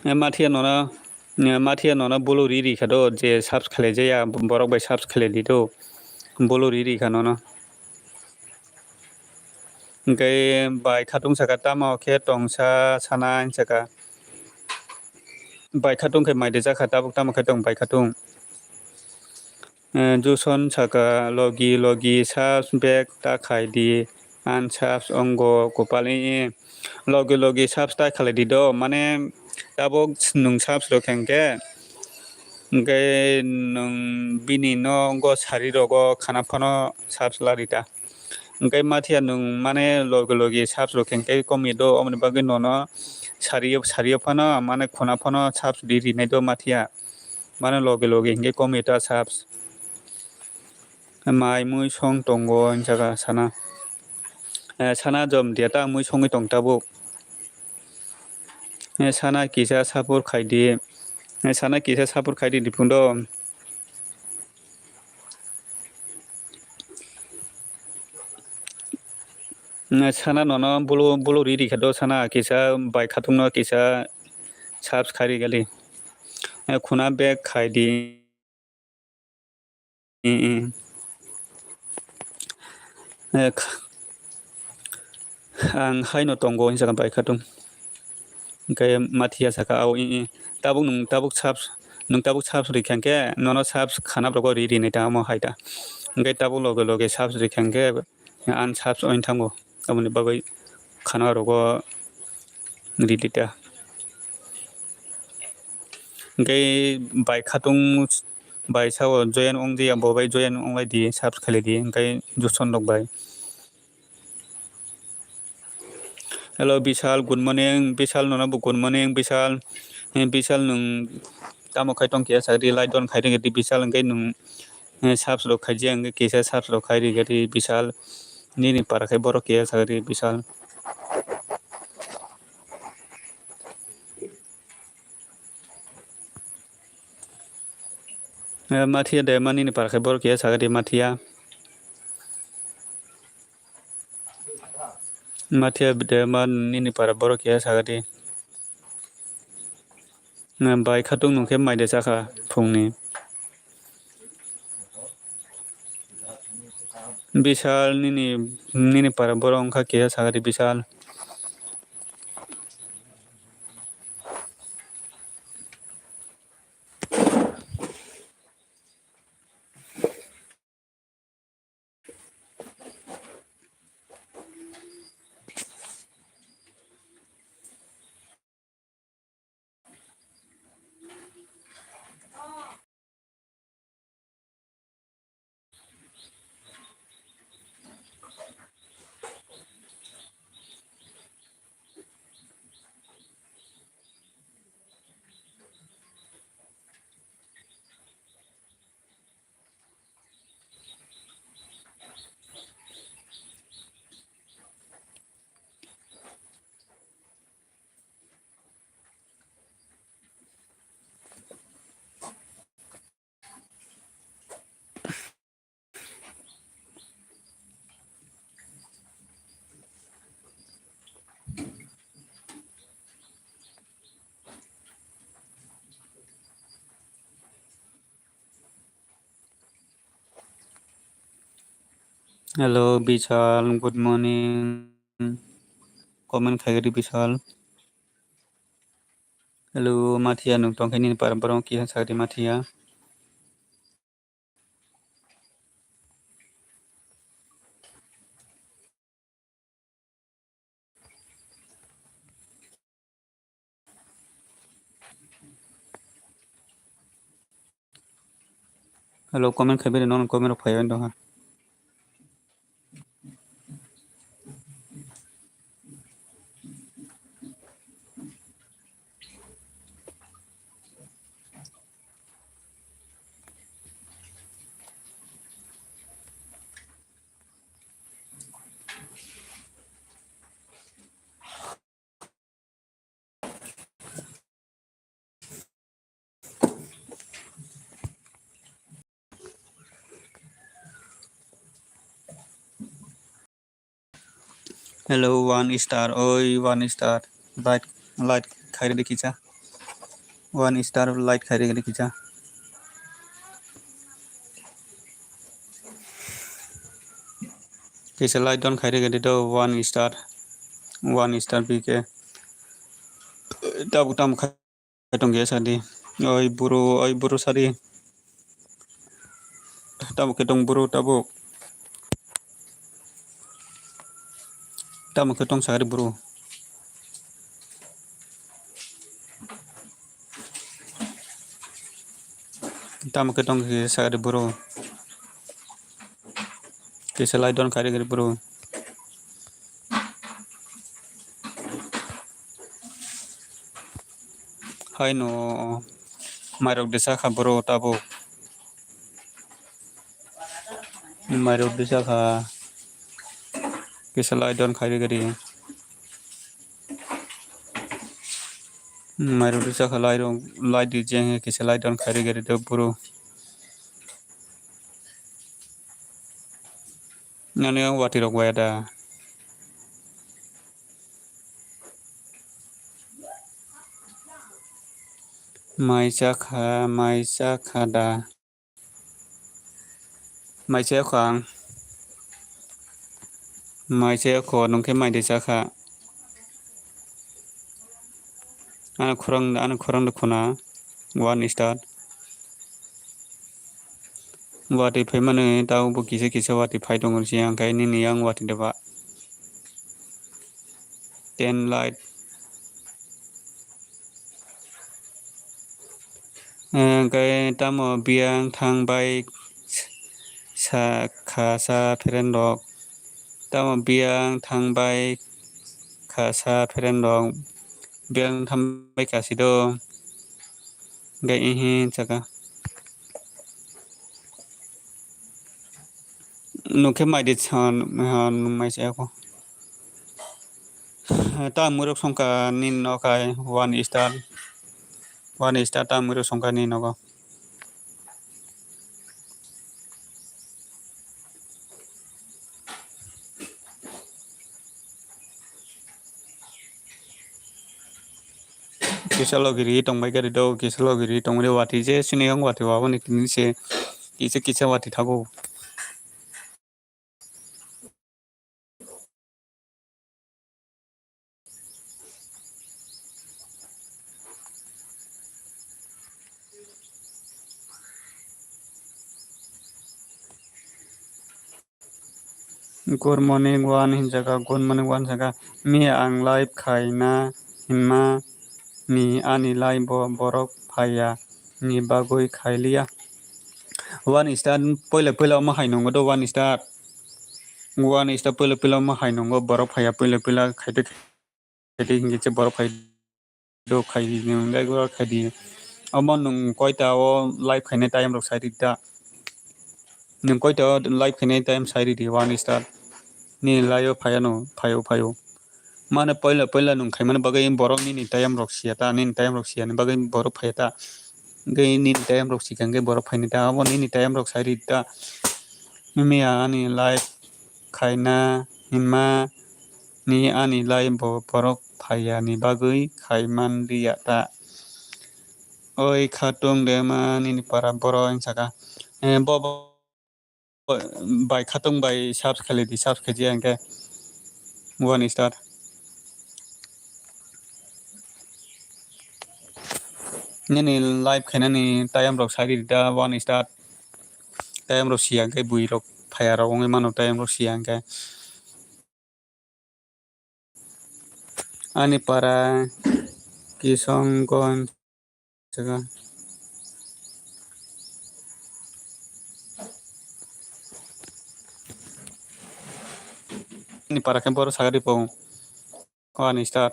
Eh, Mathiya nono, eh, Mathiya nono bulu ri rikha do, je subs khlai jaya, borok bai subs khlai di do. Bulu ri rikha nono. Hingke bai khatung saka tamo khe tongsa sana hinwi saka. Bai khatung khe mai de jakha tabuk tamo khe tong bai khatung. Eh, Juson saka logi logi subs back ta khai di, unsubs ongo kopal i i. Logi logi subs ta khalai di do, mane tabuk nwng subs rok khe hingke. Hingke nwng bini nogo sari rogo khana phano subs la rita. Hingke Mathiya nwng mane logi logi subs rok khe hingke komio do, omoni bagwi nono sariyo, sariyo phano mane khuna phano subs ri rinai do Mathiya. Mane logi logi hingke komio ta subs. Mai mui song tongo hinjaka sana. Eh, sana jom dia ta mui songwi tong tabuk. Eh, sana kisa support khai di. Eh, sana kisa support khai di, dipung do. Eh, sana nono bulu, bulu ri rikha do sana kisa bai khatung no kisa subs khai ri gali. Eh, khuna back khai di. Mm, mm. Eh, kh-, ang haino tongo hinjaka bai khatung. Hingke Mathiya saka, "Ao, i, i. Tabuk nwng, tabuk subs, nwng tabuk subs rikha hingke, nono subs khana borok ri rinai ta omo hai ta." Hingke tabuk loge loge subs rikha hingke, unsubs oin thango. Aboni bagwi khana rogo ri di ta. Hingke bai khatung bai sao join ong di, bo bai join ong lai di, subs khlai di, hingke Juson rok bai. Hello, Bishal, good morning. Bishal, nono bo good morning, Bishal. Eh, Bishal, nwng tamo khai tong khe, sakri, like don khai ring di, Bishal, hingke nwng, eh, subs rok khai jeng, hingke kisa subs rok khai ring di, Bishal. Nini para khai borok khe, sakri, Bishal. Eh, Mathiya de mani ni para khai borok khe, sakri, Mathiya. Mathiya de ma nini para borok khe sakadi. Na bai khatung nung khe mai de chakha phungni. Bishal nini, nini para borok wngkha khe sakadi Bishal. Hello, Bishal, good morning. Comment khaigadi Bishal. Hello, Mathiya, nung tongkhe nini para borok kisa sagdi Mathiya. Hello, comment khaibere, non comment rok phaibai dong ha. Hello, one star, oi, one star. Like, like khairidi kisa. One star like khairidi kisa. Kisa like don khairidi do one star. One star B K. Tabuk tam khai. Tong khe sadi. Oi buru, oi buru sadi. Tabuk khe tong buru tabuk. Tabuk khe tong sadi buru. Tabuk khe tong khe sadi buru. Kisa lai don kari kari buru. Haino mairok disa kha boro tabuk. Mairok disa kha kisa lai don khairi gari. Mairok disa kha lai rok lai di jeng kisa lai don khairi gari do boro. Nani ang wati rok waya da. Mai cha kha, mai cha kha da. Mai cha kha ang. Mai cha kho, nung khe mai de cha kha. Ano khorang, ano khorang de khuna. One star. Wati phaimani tao bo kisa kisa wati phai tongo si ang khe nini yang wati deba. Ten light. Hwnkhe tamo biyang thang bai sa kha sa friend rok. Tamo biyang thang bai kha sa friend rok. Biyang thang bai kha si do. Hwnkhe ihi chaka. Nukhe mai di san, ha, nung mai se ako. Ta muruk songkha nini nokai one star. One star ta muruk songkha nini nogo. Kisa logi ri tongbai gari do, kisa logi ri tongbai wati je sini yang wati wabo ni kini se kisa kisa wati thago. Good morning one hinjaka, good morning one jaka. Miya ang live khaina hinma ni ani live bo borok phaiya ni bagwi khailiya. One star puila puila omo hai nungo do one star. One star puila puila omo hai nungo borok phaiya puila puila khaite khaite hinke che borok phai do khai di nung dai gura khai di. Omo nung koita o live khainai time rok sai di ta. Nung koita o live khainai time sai di one star. Ni live o phaiya no phaio phaio. Mane poila poila nung khaimani bagwi borok nini time rok siya ta, nini time rok siya ni bagwi borok phaiya ta. Hwnkhe nini time rok sikha hwnkhe borok phaini ta, abo nini time rok sai di ta. Miya ani live khaina hinma ni ani live bo borok phaiya ni bagwi khai man liya ta. Oi khatung de ma nini para borok hinsa kha. Eh, bo, bo, bai khatung bai subs khaili di, subs khaiji hwnkhe one star. Nini live khainani time rok sai di da one star. Time rok siya hwnkhe bui rok phaiya rok wngwi mano time rok siya hwnkhe. Ani para Kisonggonj. Ani para khe boro sagari pung. One star.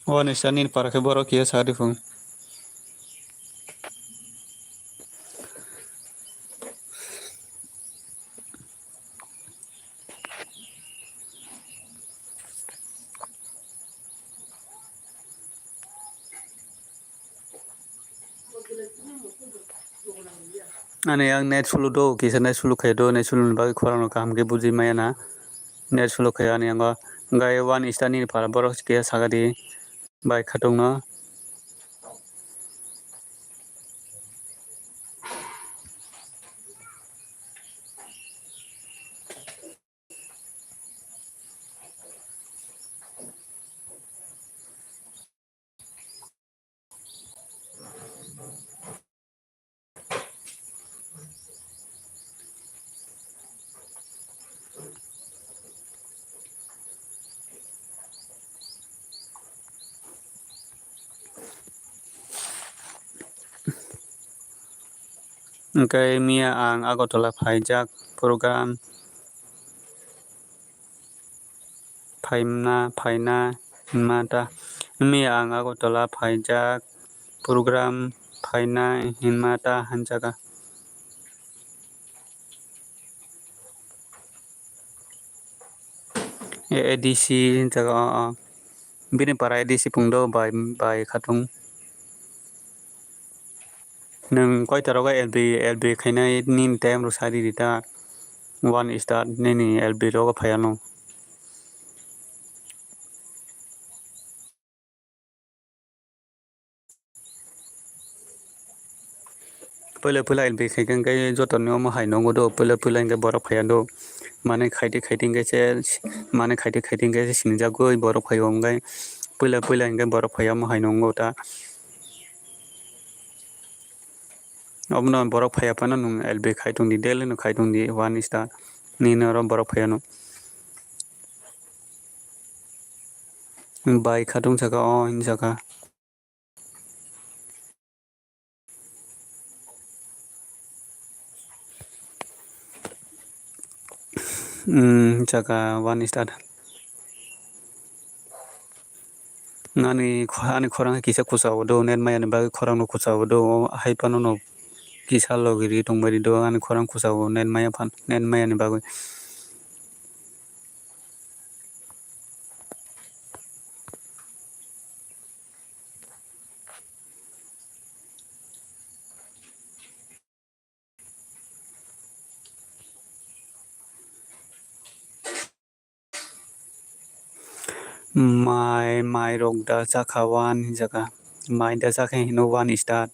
One star nini para khe boro kiya sagari pung. Ani ang net slow do, kisa net slow khai do, net slow ni bagwi khorang no kaham khe bujui maya na. Net slow khai ani yango, hwnkhe one star nini phala borok khe saka di bai khatung no. Hwnkhe miya ang Agartala phaijak program phaina, phaina hinma ta. Miya ang Agartala phaijak program phaina hinma ta hanjaga. A D C hinjaga, o, o. Bini para A D C pungdo bai, bai khatung. Nwng koita rogo L B, L B khainai nini time rok sadi rita. One star nini L B rogo phaiano. Puila puila L B khaikhe hwnkhe jotoni omo hai nongo do, puila puila hwnkhe borok phaiya do. Mane khaidi khaidi hwnkhe se, mane khaidi khaidi hwnkhe se sinijagwi borok phaiya hwnkhe puila puila hwnkhe borok phaiya omo hai nongo ta. Obono borok phaiya phano nwng L B khai tongdi, daily no khai tongdi one star nini oro borok phaiya no. Bai khatung saka o hinwi saka. Hmm, saka one star. Ani, ani khorang kisa kuchao do, net maya ni bagwi khorang no kuchao do, hai phano no kisa logi ri tongbai ri do, ani khorang kuchao net maya phan, net maya ni bagwi. Mai, mai rok da chakha one hinjaka. Mai da chakha hino one star.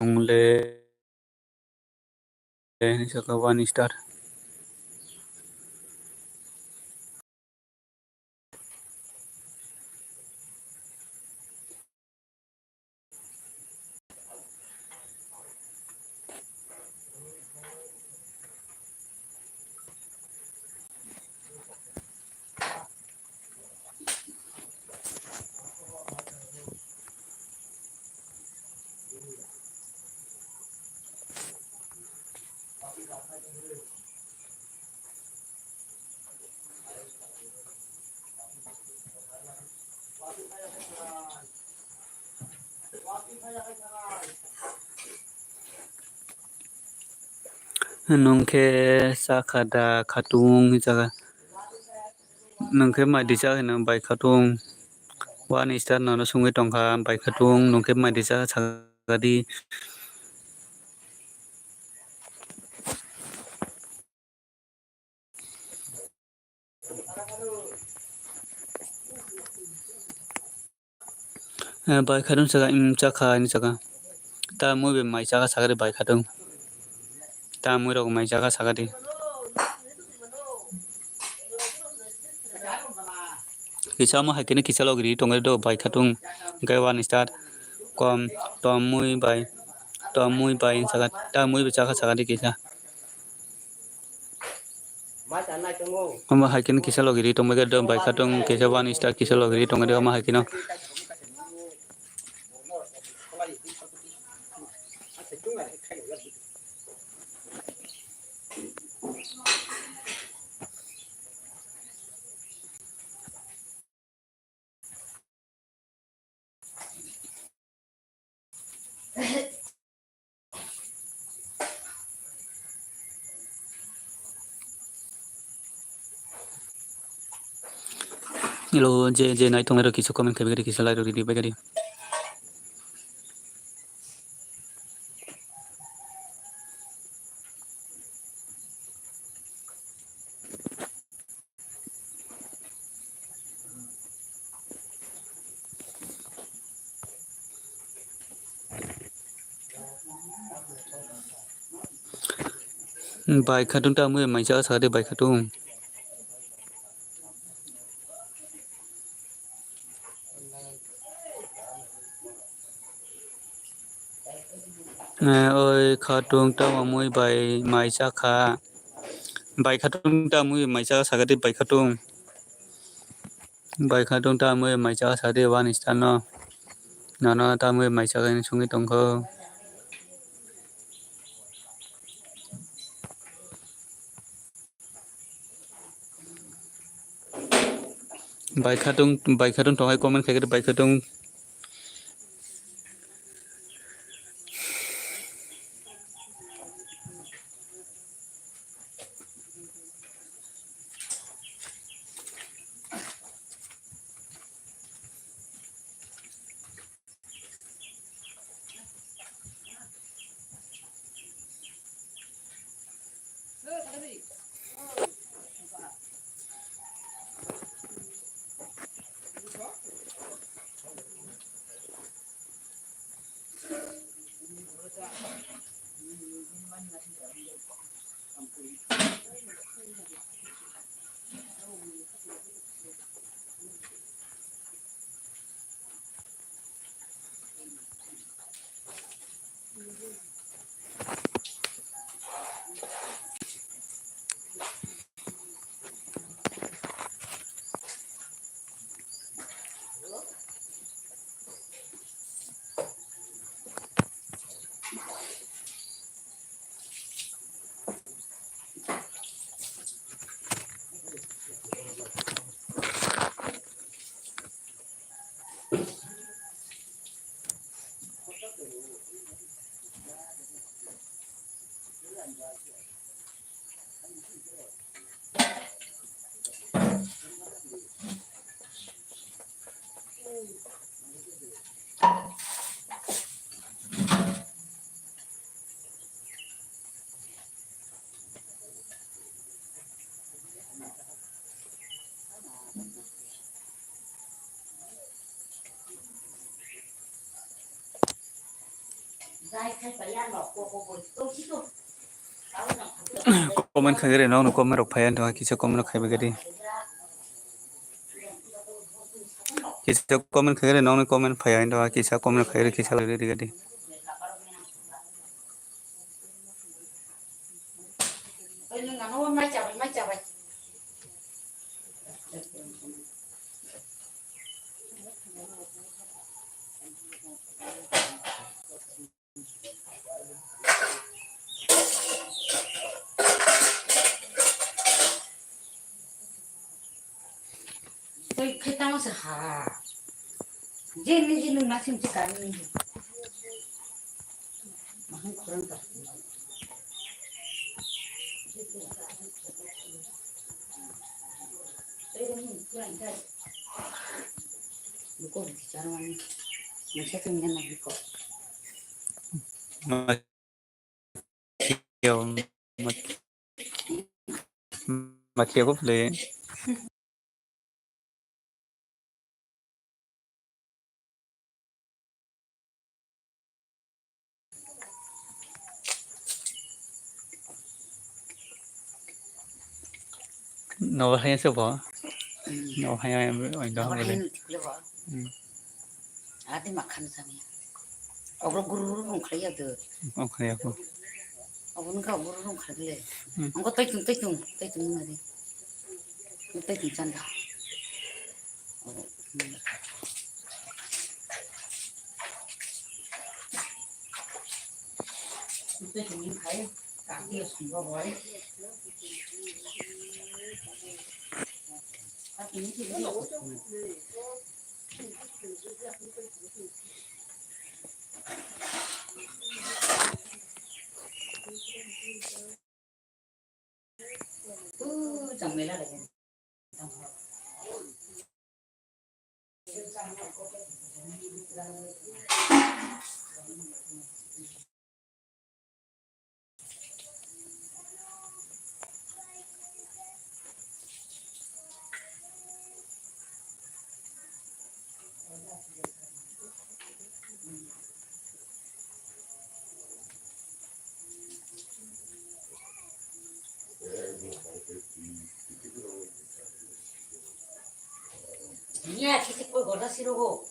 Ongle, eh, saka one star. Nwng khe chakha da khatung hinwi saka. Nwng khe mai di chakha hinwi bai khatung. One star nono swngwi tongkha bai khatung, nwng khe mai di chakha saka di. Eh, bai khatung saka, em, chakha hinwi saka. Ta mui bai mai chakha sakari bai khatung. Ta mui rok mai chakha sakari. Kisa omo hai khe kisa logi ri tongwi do bai khatung. Hwnkhe one star kom, tom mui bai, tom mui bai saka, ta mui bai chakha sakari kisa. Omo hai khe kisa logi ri tongbai khe do bai khatung kisa one star kisa logi ri tongbai omo hai kheno. Hello, je, je naitongnai rok kisa comment khai bagadi, kisa like rok ridi bagadi. Bai khatung ta mui mai cha sa de bai khatung. Eh, oi khatung tamo mui bai mai cha kha. Bai khatung ta mui mai cha sa de bai khatung. Bai khatung ta mui mai cha sa de one star no. Nono ta mui mai cha kha sungwi tongkho. Bai khatung, bai khatung tonghai comment khai khe bai khatung. Comment khai gari, nokno comment rok phai, ang kisa comment rok khai bagadi. Kisa comment khai gari, nokno comment phai, ang kisa comment khai gari, kisa lai gadi. Tei khe tamo se ha. Je ni je nung na sim se kar ni. Mahang khorang ta. Tei ni khorang ta. Buko bichar mani. Masa tu ni na buko. Yo, mat-, matya ko phle. Nobar hai se bo. Hmm. Nobar hai, ai, ai, dong Nobar hai bole. Ni tikle bo. Hmm. Adi makhan sami. Obo guru rung khlai ya do. Obo khlai ya ko. Obo nungkha guru rung khlai le. Hmm. Obo taitung, taitung, taitung nari. Taitung chanda. Obo, hmm. Nia kisi koi gorda sirogo.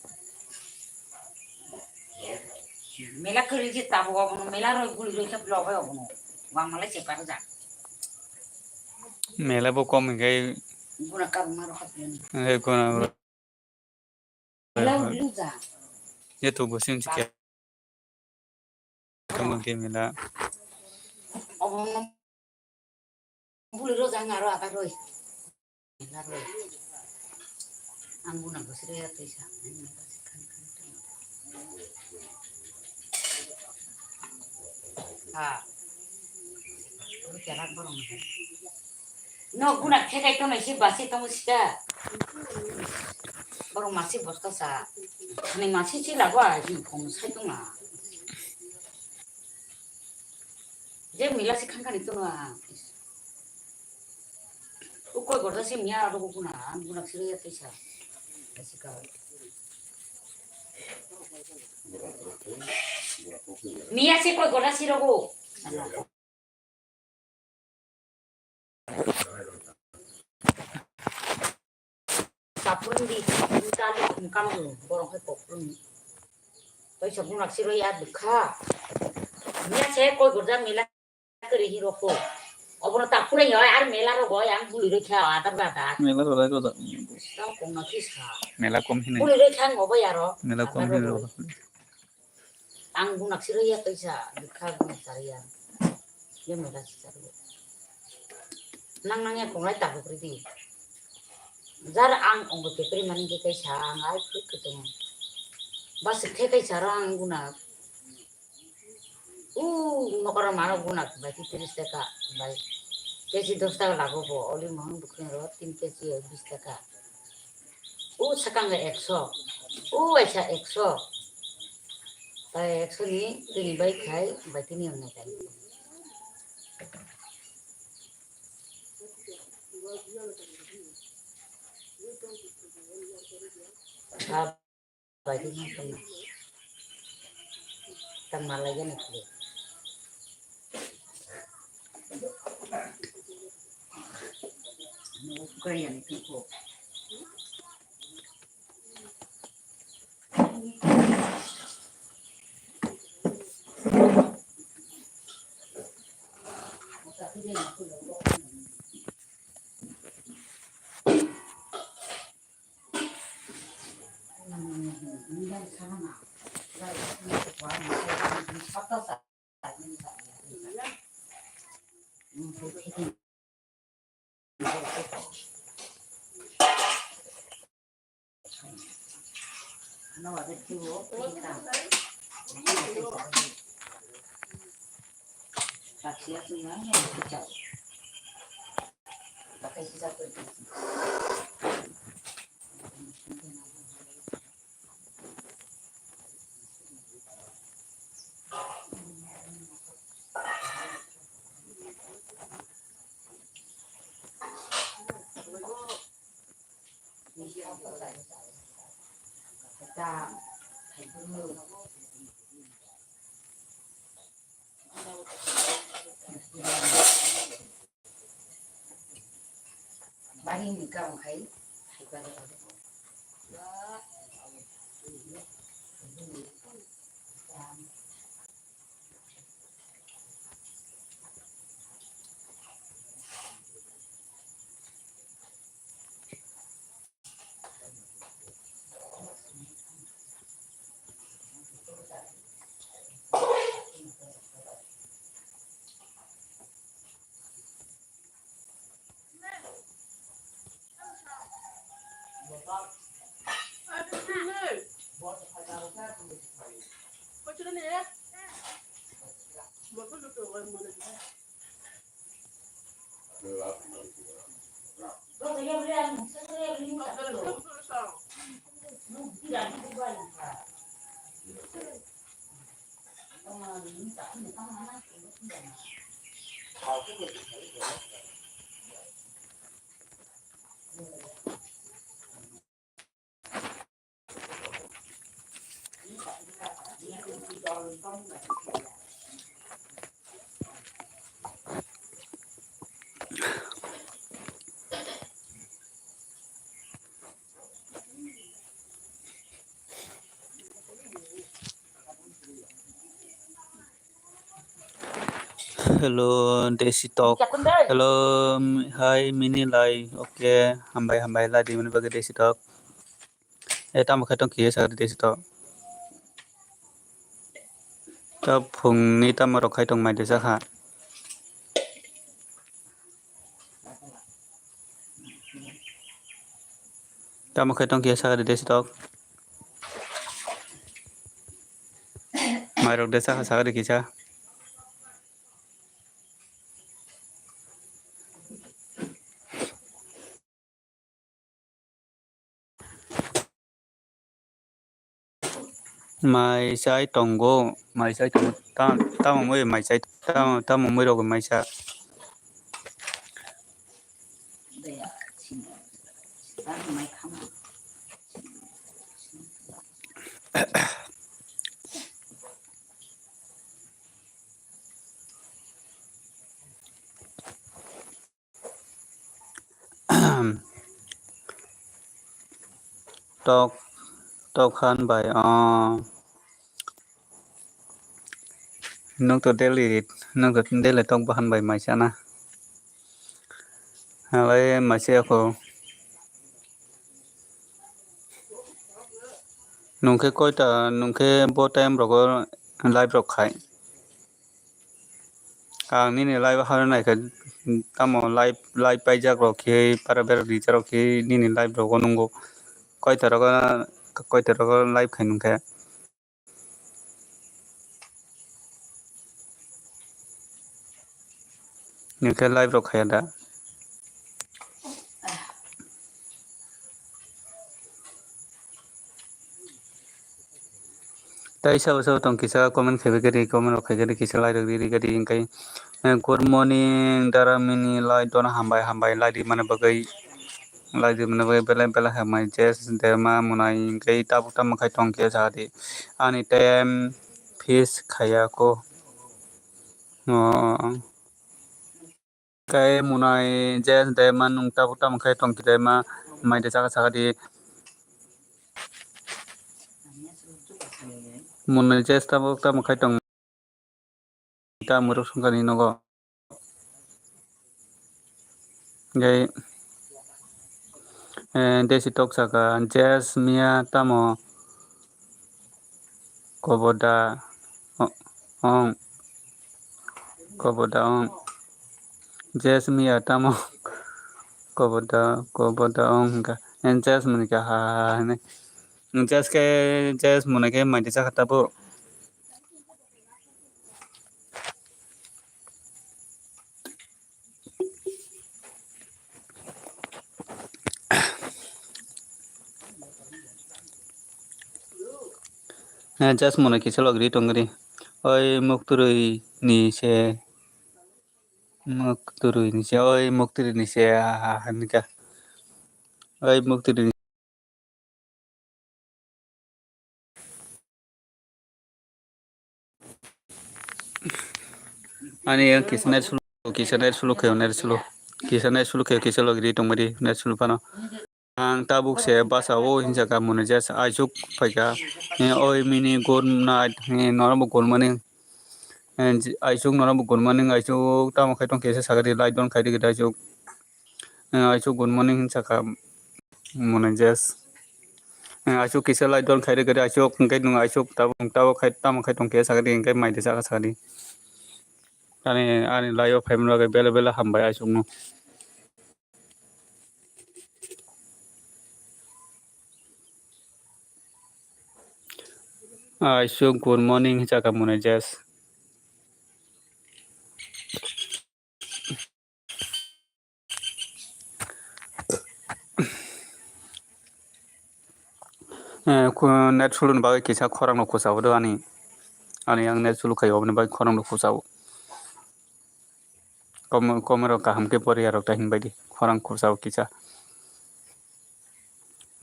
Mela kwrwi je tabuk abono mela roi guri roi khe blogai abono. Wangmalai se parjak. Mela bo kom hinkhe. Guna kabuma rok khatlani. Hinkhe guna. Mela roi luja. Je to bo sim sikhe. Tamo hinkhe mela. Abono. Buli rojak aro ada roi. Mela roi. Ang guna bwswk rwya twi sa. Ha. Bwkha rak borok ni. No guna thekai tongnai se basi tongo sika. Borok masi bosta sa. Ani masi se lago a hin khong sai tongma. Je mila se khan kani tono ang. Ukoi gorda se miya aro guna ang guna siro ya tisa. Miya se koi gorda siro go. Tapurun di, tali mukam tu, borong hai pokpurun. Pai sabun aksi roi ya dukha. Miya se koi gorda mila kari hiro ko. Obono tapure yo, ar mela ro go, yang buli roi kha, adar bada. Mela ro lai ro da. Tau kong na kisa. Mela kom hini. Buli roi kha ngobo yaro. Mela kom hini ro. Ang bunak siro ya kaisa, dukha bunak sariya. Ya mera sisarbo. Nang nang ya konglai tabuk ridi. Jar ang ongbo kepri mani ke kaisa, ang ai kut kutung. Bas khe kaisa ro ang bunak. U nokora mano bunak, bai ti tris taka, bai. Kesi dos taka lago bo, oli mohon bukring ro, tin kesi bis taka. O sakang ekso. O waisa ekso. Tai ekso ni tini bai khai, bai tini hwnwi khai. Ha, bai tini hwnwi khai. Tang malai gana khle. Bari ni kaung khai, khai bari bari. Hello, Desi Talk. Hello, m-, hi, Mini Lai. Okay, hambai, hambai, lai di mani bagwi Desi Talk. Eh, tamo khai tong kiye sa Desi Talk. Ta phungni tamo rok khai tong mai de sa kha. Tamo khe tong kisa sakha de Desi Talk. Mairok de sakha sakha de kisa. Mai chai tongo, mai chai tongo, ta-, tamo mui mai chai, tamo, tamo mui rok mai cha. Tok, tok han bai, oh. Nwng to daily, nwng to daily tok bahan bai mai chana. Halai mai chaya kho. Nwng khe koita, nwng khe bo time rogo live rok khai. Ang nini live o hano naikha, tamo live, live paijak rok khe, para berajak rok khe nini live rogo nungo. Koita rogo, koita rogo live khai nung khe. Nwng khe live rok khaya da? Tai sabo sabo tong kisa comment khaibai kari, comment rok khai kari kisa lai rok riri kari hinkai. Eh, good morning, Dara Mini lai dono hambai hambai lai di mani bagwi, lai di mani bagwi belai belai hambai Jess Dema Munai hinkai tabuk tamo khai tong kisa di ani time fish khaya ko. Oh. Khe Munai Jess de ma nwng tabuk tamo khe tong khe de ma mai de chaka chaka di. Munai Jess tabuk tamo khe tong ta mwrwk songkha ni nogo. Gai, eh, Desi Talk saka, Jess Mia tamo? Koboda o-, ong. Koboda ong. Jess Mia tamo? Koboda, koboda ong hwnka. En Jess muni kha ha ha ha hinwi. Jess khe, Jess muni khe mai de chakha tabuk. Eh, just mone kisa logri tongri. Oi mukturui ni se. Mukturui ni se. Oi mukturui ni se. Ha, ha, ha, nika. Oi mukturui ni. Ani yang kisa net sulu, kisa net sulu khayo, net sulu. Kisa net sulu khayo, kisa logri tongmari net sulu pano. Ang tabuk se basa o hinsa ka mone jas aisuk phaika. Eh, oi mini good night. Eh, norok bo good morning. Eh, aisuk norok bo good morning. Aisuk tamo khai tong kisa sagari light on khai di aisuk. Eh, aisuk good morning hinsa ka mone jas. Eh, aisuk kisa light on khai di aisuk hingke nung aisuk tabuk tabuk khai tamo khai tong kisa sagari hingke mai de saka sagari. Ani, ani live o phaimani bagwi belai belai hambai aisukno. Aisuk, good morning, hinsa ka mone jas. Eh, ku-, net sulu ni bagwi kisa khorang no kusa bodo ani. Ani ang net sulu khai oboni bai khorang rok kuchao. Kom-, komoro kaham khe poriya rok ta hinbai di. Khorang kuchao kisa.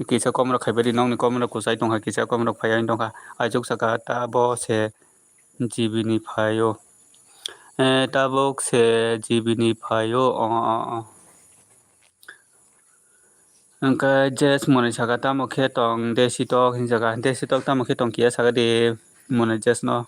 Kisa komoro khaibai di, nokni komoro kuchai tongkha, kisa komoro phaiya wng tongkha. Aichuk saka ta bo se G B ni phaio. Eh, tabuk se G B ni phaio. O, o, o. Hwnkhe Jess mwnwi saka tamo khe tong, Desi tok hinwi saka. Desi tok tamo khe tong kiya saka di mwnwi Jess no.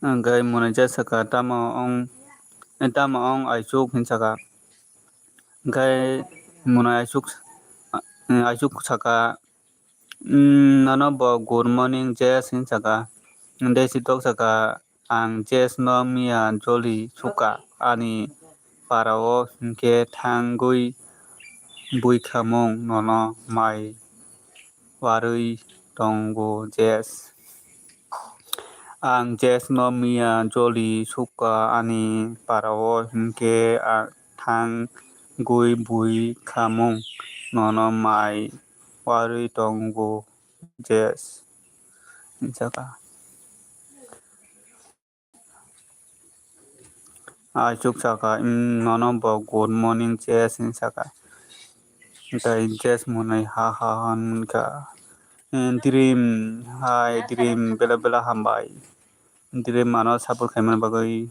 Hwnkhe mwnwi Jess saka tamo wng, tamo wng Aichuk hinwi saka. Hwnkhe mwnwi Aichuk, Aichuk saka, "Umm, nono bo good morning Jess," hinwi saka. Desi tok saka, "Ang Jess no miya joli sukha ani para o hinkhe thangwi bui khamung nono mai warwi tongo Jess. Ang Jess no miya joli sukha ani para o hinkhe a-, thangwi bui khamung nono mai warwi tongo Jess," hinwi saka. Aichuk saka, "Umm, nono bo good morning Jess," hinwi saka. Tei Jess mwnwi ha ha ha wngkha. "Umm, Dream, hai Dream, bela bela hambai. Dream ano support khaimani bagwi.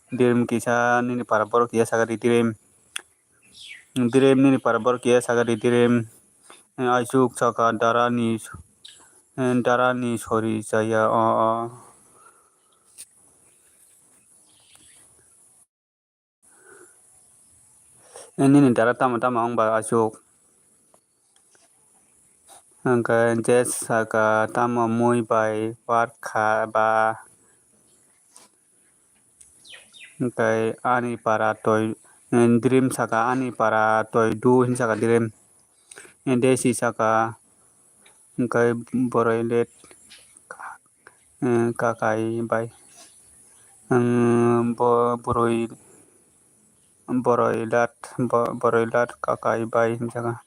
Dream kisa nini para borok ya saka di Dream. Dream nini para borok ya saka di Dream." Aichuk saka, "Darani, darani sori chaya o, o." Nini dara tamo tamo wng ba Aichuk? Hwnkhe Jess saka, "Tamo mui bai warkha ba?" Hwnkhe ani para toi, Dream saka, "Ani para toi du," hinwi saka Dream. Desi saka, hwnkhe boroi let, eh, kakai bai, um, bo-, boroi, boroi lat, bo-, boroi lat kakai bai hinwi saka.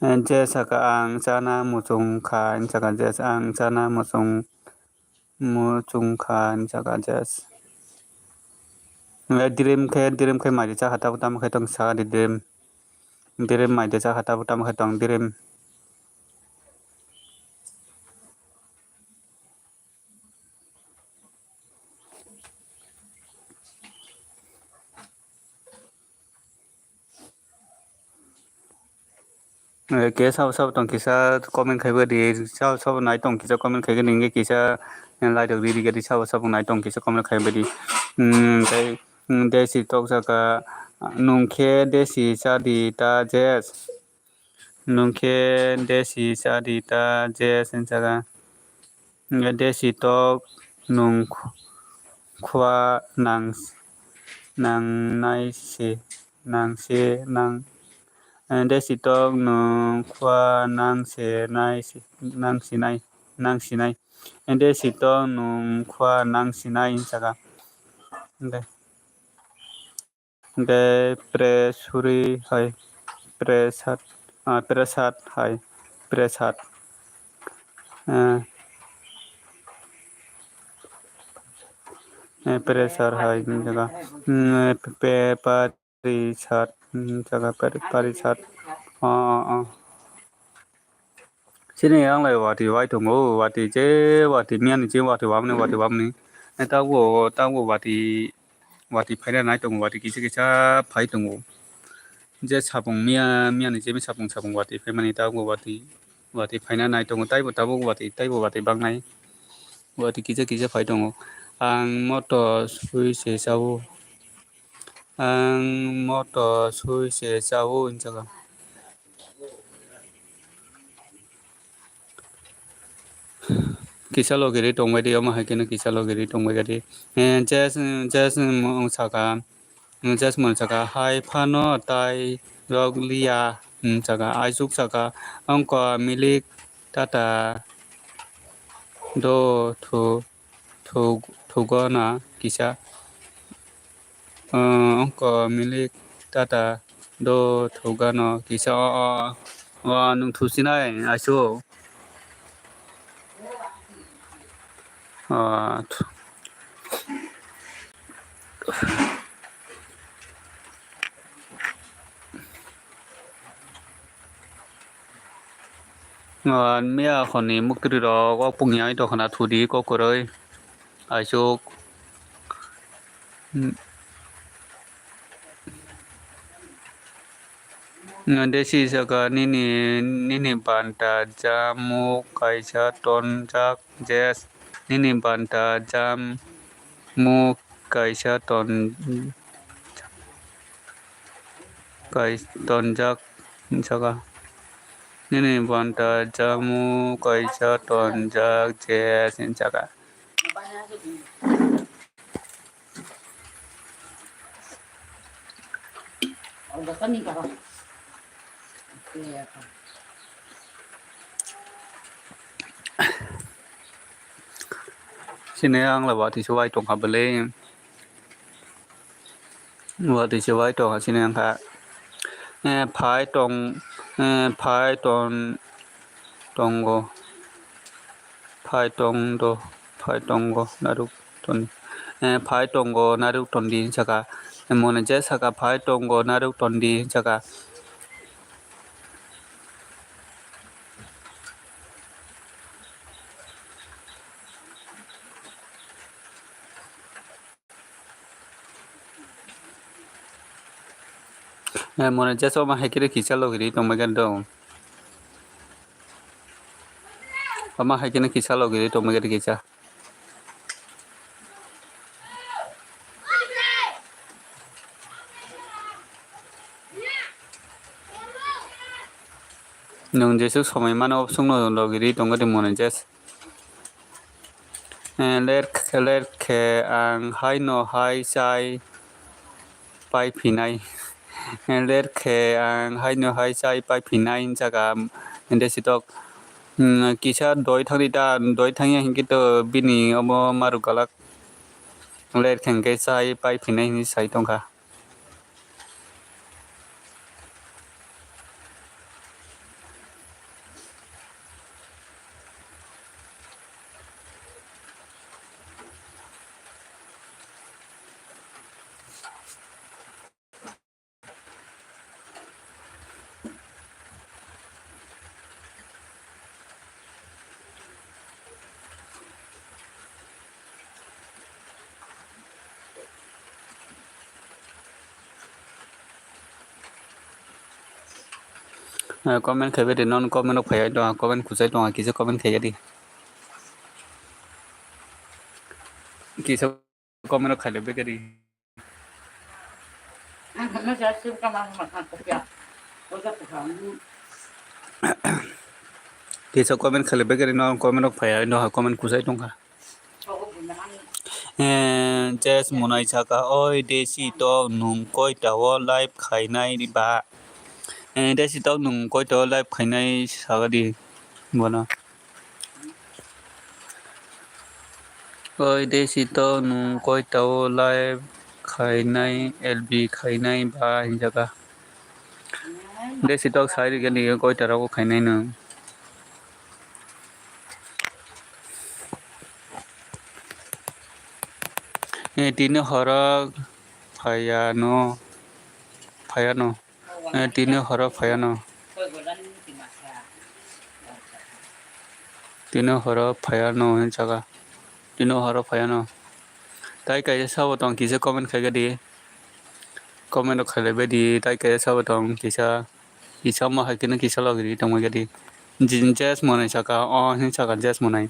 Eh, Jess saka, "Ang chana muchung kha," hinwi saka Jess, "Ang chana muchung, muchung kha," hinwi saka Jess. Eh, Dream khe, Dream khe mai rwchak kha, tabuk tamo khe tong saka di Dream. Dream mai rwchak kha, tabuk tamo khe tong Dream. Eh, ke sabo sabo tong kisa comment khaibai di, sabo sabo nai tong kisa comment khaibai di, hingke kisa, eh, like rok ridi gadi sabo sabo nai tong kisa comment khaibai di. Hmm, tei, hmm, Desi tok saka, "Nwng khe Desi cha di ta Jess. Nwng khe Desi cha di ta Jess," hinwi saka. Hingke Desi tok nwng khu-, khua nang, nang nai se, nang se, nang, eh, Desi tok nwng khua nang se nai se, nang sinai, nang sinai. Eh, Desi tok nwng khua nang sinai hinwi saka. Hingke. Hingke Presuri hai, Presat, ah, Presat hai, Presat. Eh, eh, Presar hai, jaga, mm, eh, pe-, Parisat, mm, jaga, Pari-, Parisat. Oh, oh, oh. Chini yang lai watwi wai tongo, watwi je watwi miyani je watwi wamni watwi wamni. Eh, tabuk, tabuk watwi, watwi phaina nai tongo, watwi kisa kisa phai tongo. Je sapung miya, miyani je sapung sapung watwi phaimani tabuk watwi, watwi phaina nai tongo, taibo tabuk watwi, taibo watwi bangnai. Watwi kisa kisa phai tongo. Ang moto sui se chao. Ang moto sui se chao, hinwi saka. Kisa logi ri tongbai di, omo hai kheno kisa logi ri tongbai di. Eh, Jes, Jes, mm, saka, mm, Jes mano saka, "Hai phano tai rok liya," mm, saka, Aichuk saka, "Ongkha milik tata do thu-, thu-, thugo na kisa. Wngkha milik tata do thugano kisa o, o, o nwng thusinai aisu. O, thu-, o, miya khoni muktri rok o pungya i dokhana thudi kok kwrwi. Aisuk. Desi saka nini, nini banta jamu kaisa tonjak jes. Nini banta jamu kaisa ton, kai-, tonjak saka. Nini banta jamu kaisa tonjak jes saka. Sini ang laba tisa wai tongkha bwle. Watwi se bai tong sini wngkha. Eh, phai tong, eh, phai ton, tongo. Phai tong do, phai tongo, naruk ton. Eh, phai tongo, naruk tondi, saka. Mone je saka, phai tongo, naruk tondi, saka. Eh, mone jesa ma hai khe kisa logi ri tongmai khe do. Ama hai khe kisa logi ri tongmai khe kisa. Nwng jesuk somoi mano obsukno logi ri tongwi di mone jes. Eh, ler khe, ler khe ang haino hai chai pai phinai. Eh, ler khe ang haino hai chai pai phinai jaga, hende sitok. Hmm, kisa doi thangdi ta, doi thangya hinkhe to bini omo maruk galak. Ler khe hinkhe chai pai phinai hinwi sai tongkha. Eh, comment khaibai di, non comment rok phaiya tong, comment kuchai tong, kisa comment khaiya di. Kisa comment rok khailaibai di. Kisa comment khailaibai di, non comment rok phaiya, no comment kuchai tongkha. Eh, Jes Monai saka, "Oi Desi tok nwng koita o live khainai ba?" Eh, Desi tok nwng koita o live khainai saka di bono. "Oi Desi tok nwng koita o live khainai, L B khainai ba?" hinjaka. Desi tok sai rikhe ni koita rogo khainai nwng. Eh, tini horo phaiya no, phaiya no. Eh, tini horo phaiya no. Tini horo phaiya no, hinjaka. Tini horo phaiya no. Tai kaisa sabo tong kisa comment khaikha di. Comment rok khailaibai di, tai kaisa sabo tong kisa. Kisa ma hai khe no kisa logi ri tongmai kha di. Jin Jes Monai saka, o hin saka Jes Monai.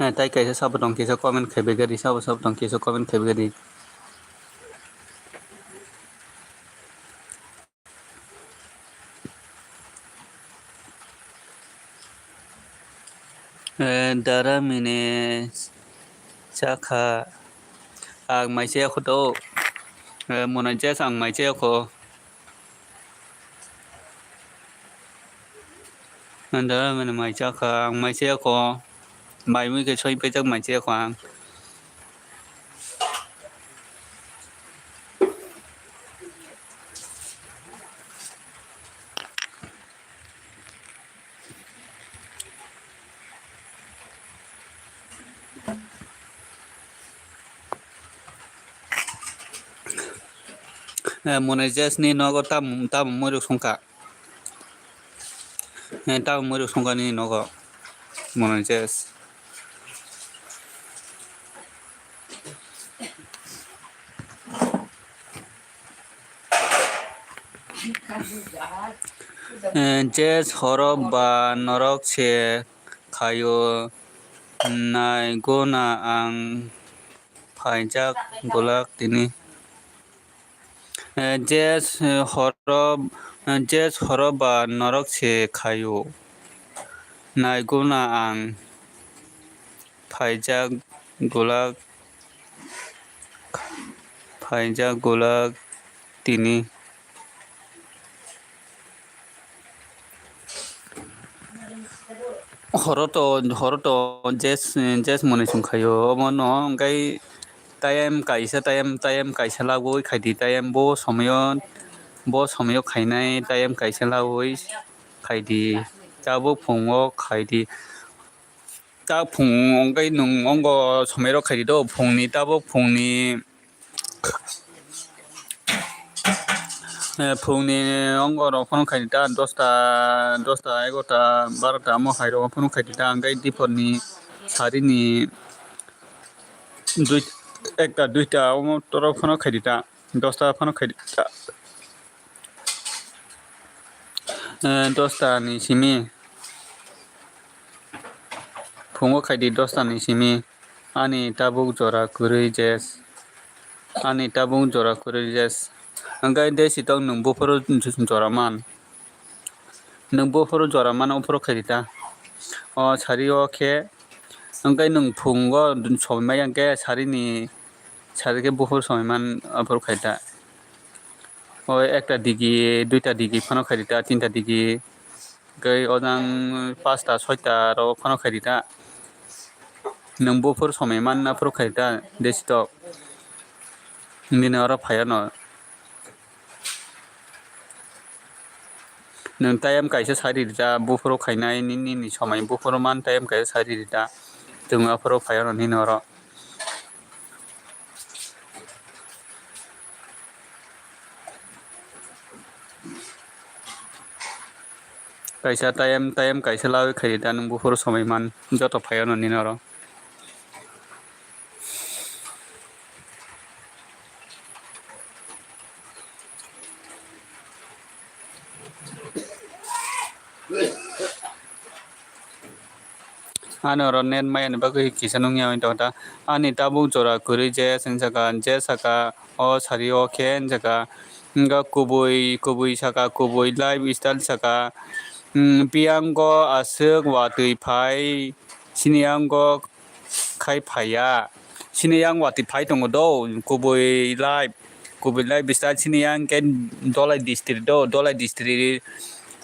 Eh, tai kaisa sabo tong kisa comment khaibai gari, sabo sabo tong kisa comment khaibai gari. Eh, dara mine chakha. Ang mai chaya kho to. Eh, mona jes ang mai chaya kho. Ang dara mine mai chakha, ang mai chaya kho. Mai mui khe soi pejak mai chaya kho ang. Eh, mone jes ni nogo tam, tam mui rok songkha. Eh, tam mui rok songkha ni nogo. Mone jes. Eh, jes horo ba norok se khaio, nai guna ang phaijak gulak tini. Eh, jes, eh, horo, eh, jes horo ba norok se khaio, nai guna ang phaijak gulak, phaijak gulak tini. Horo to, horo to jes, jes mone song khaio, omo no hwnkhe time kaisa, time, time kaisa lagoi khaidi, time bo somoyo, bo somoyo khainai, time kaisa lagoi khaidi, tabuk phungo khaidi. Ta phung wngkhe nwng ongo somoirok khaidi do, phungni tabuk phungni, eh, phungni ongo rok phano khaidi ta dosta, dosta, egarota, barota omo hai rok phano khaidi ta, hwnkhe diphorni sarini dui, ekta, duita omo torok phano khaidi ta, dosta phano khaidi ta. Eh, dosta ni simi. Phungo khaidi dosta ni simi. Ani tabuk jora kwrwi jes. Ani tabuk jora kwrwi jes. Hwnkhe de sitok nwng buphuru jora man. Nwng buphuru jora man, ophuru khaidi ta. O sari o khe. Hwnkhe nwng phungo somai maya hwnkhe sarini, sari khe buphuru somai man, ophuru khaidi ta. O ekta digi, duita digi phano khaidi ta, tinta digi. Tei o jang pasta, soita rok phano khaidi ta. Nwng buphuru somai manna phuru khaidi ta, desi tok. Nini oro phaiya no. Nwng time kaisa sari rita, buphuru khainai, nini, nini somai buphuru man time kaisa sari rita. Chwng aphuru phaiya no nini oro. Kaisa time, time kaisa lawi khaidi ta nwng buphuru somai man joto phaiya no nini oro. Ani oro net maya ni bagwi kisa nungya wng tong ta. Ani tabuk jora kwrwi je swng saka, je saka o sari o khe wng saka. Wngkha kubui, kubui saka, kubui lifestyle saka. Hmm, biyang go aswk watwi phai, sini yang go khai phaiya. Sini yang watwi phai tongo do, kubui life, kubui lifestyle sini yang khe Dholai district do, Dholai district,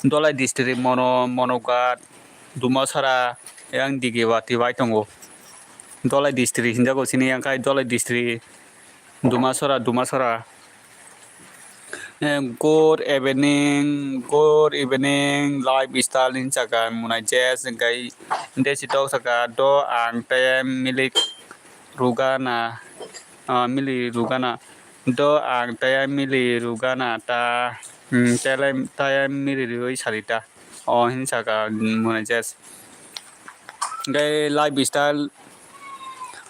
Dholai district mono, monogat. Dumasara yang digi watwi bai tongo. Dholai district hinjago sini yang khai Dholai district. Dumasara, Dumasara. Eh, good evening, good evening, lifestyle hinjaka munai jes, hingkai desi tok saka do ang tei milik rugana, ah, mili rugana. Do ang tei mili rugana ta, hmm, tei mili riwi sarita. O hinsa ka mwnai jes. Hingke lifestyle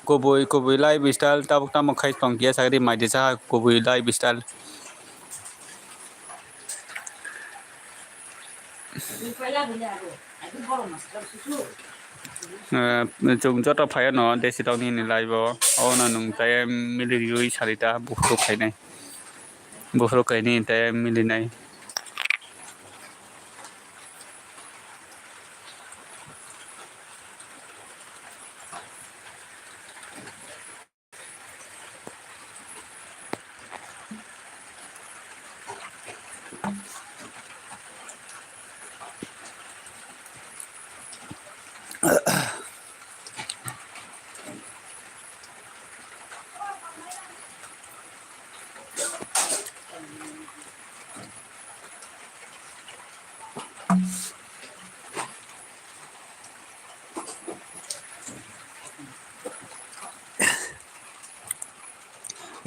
kubui, kubui lifestyle tabuk tamo khai tong khe sakri mai de cha kubui lifestyle. Eh, chwng joto phaiya no desi tokni ni live o, o no nwng tei mili riwi sarita buphuru khainai. Buphuru kaini tei milinai.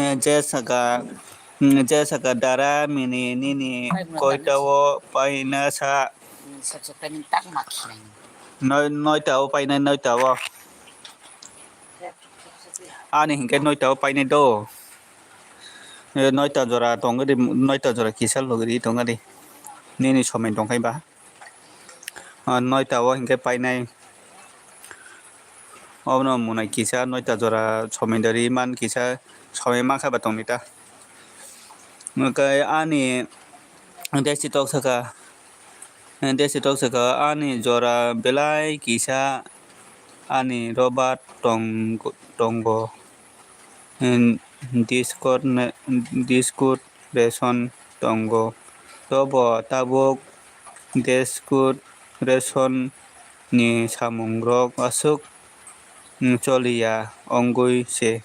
Eh, je saka, mm, je saka dara mini nini koita o paina sa. Noi, noita o paina, noita o. Ani hinkhe noita o paina do. Eh, noita jora tongri, noita jora kisa logri tongri. Nini somai tongkhai ba. Ah, noita o hinkhe painai. Obono munai kisa noita jora somai dari man kisa somai mankha ba tongni ta. Hwnkhe ani desi tok saka, desi tok saka ani jora belai kisa ani roba tong-, tongo. Discord ne-, Discord ration tongo. Tobo tabuk Discord ration ni samungrok aswk choliya wngwi se.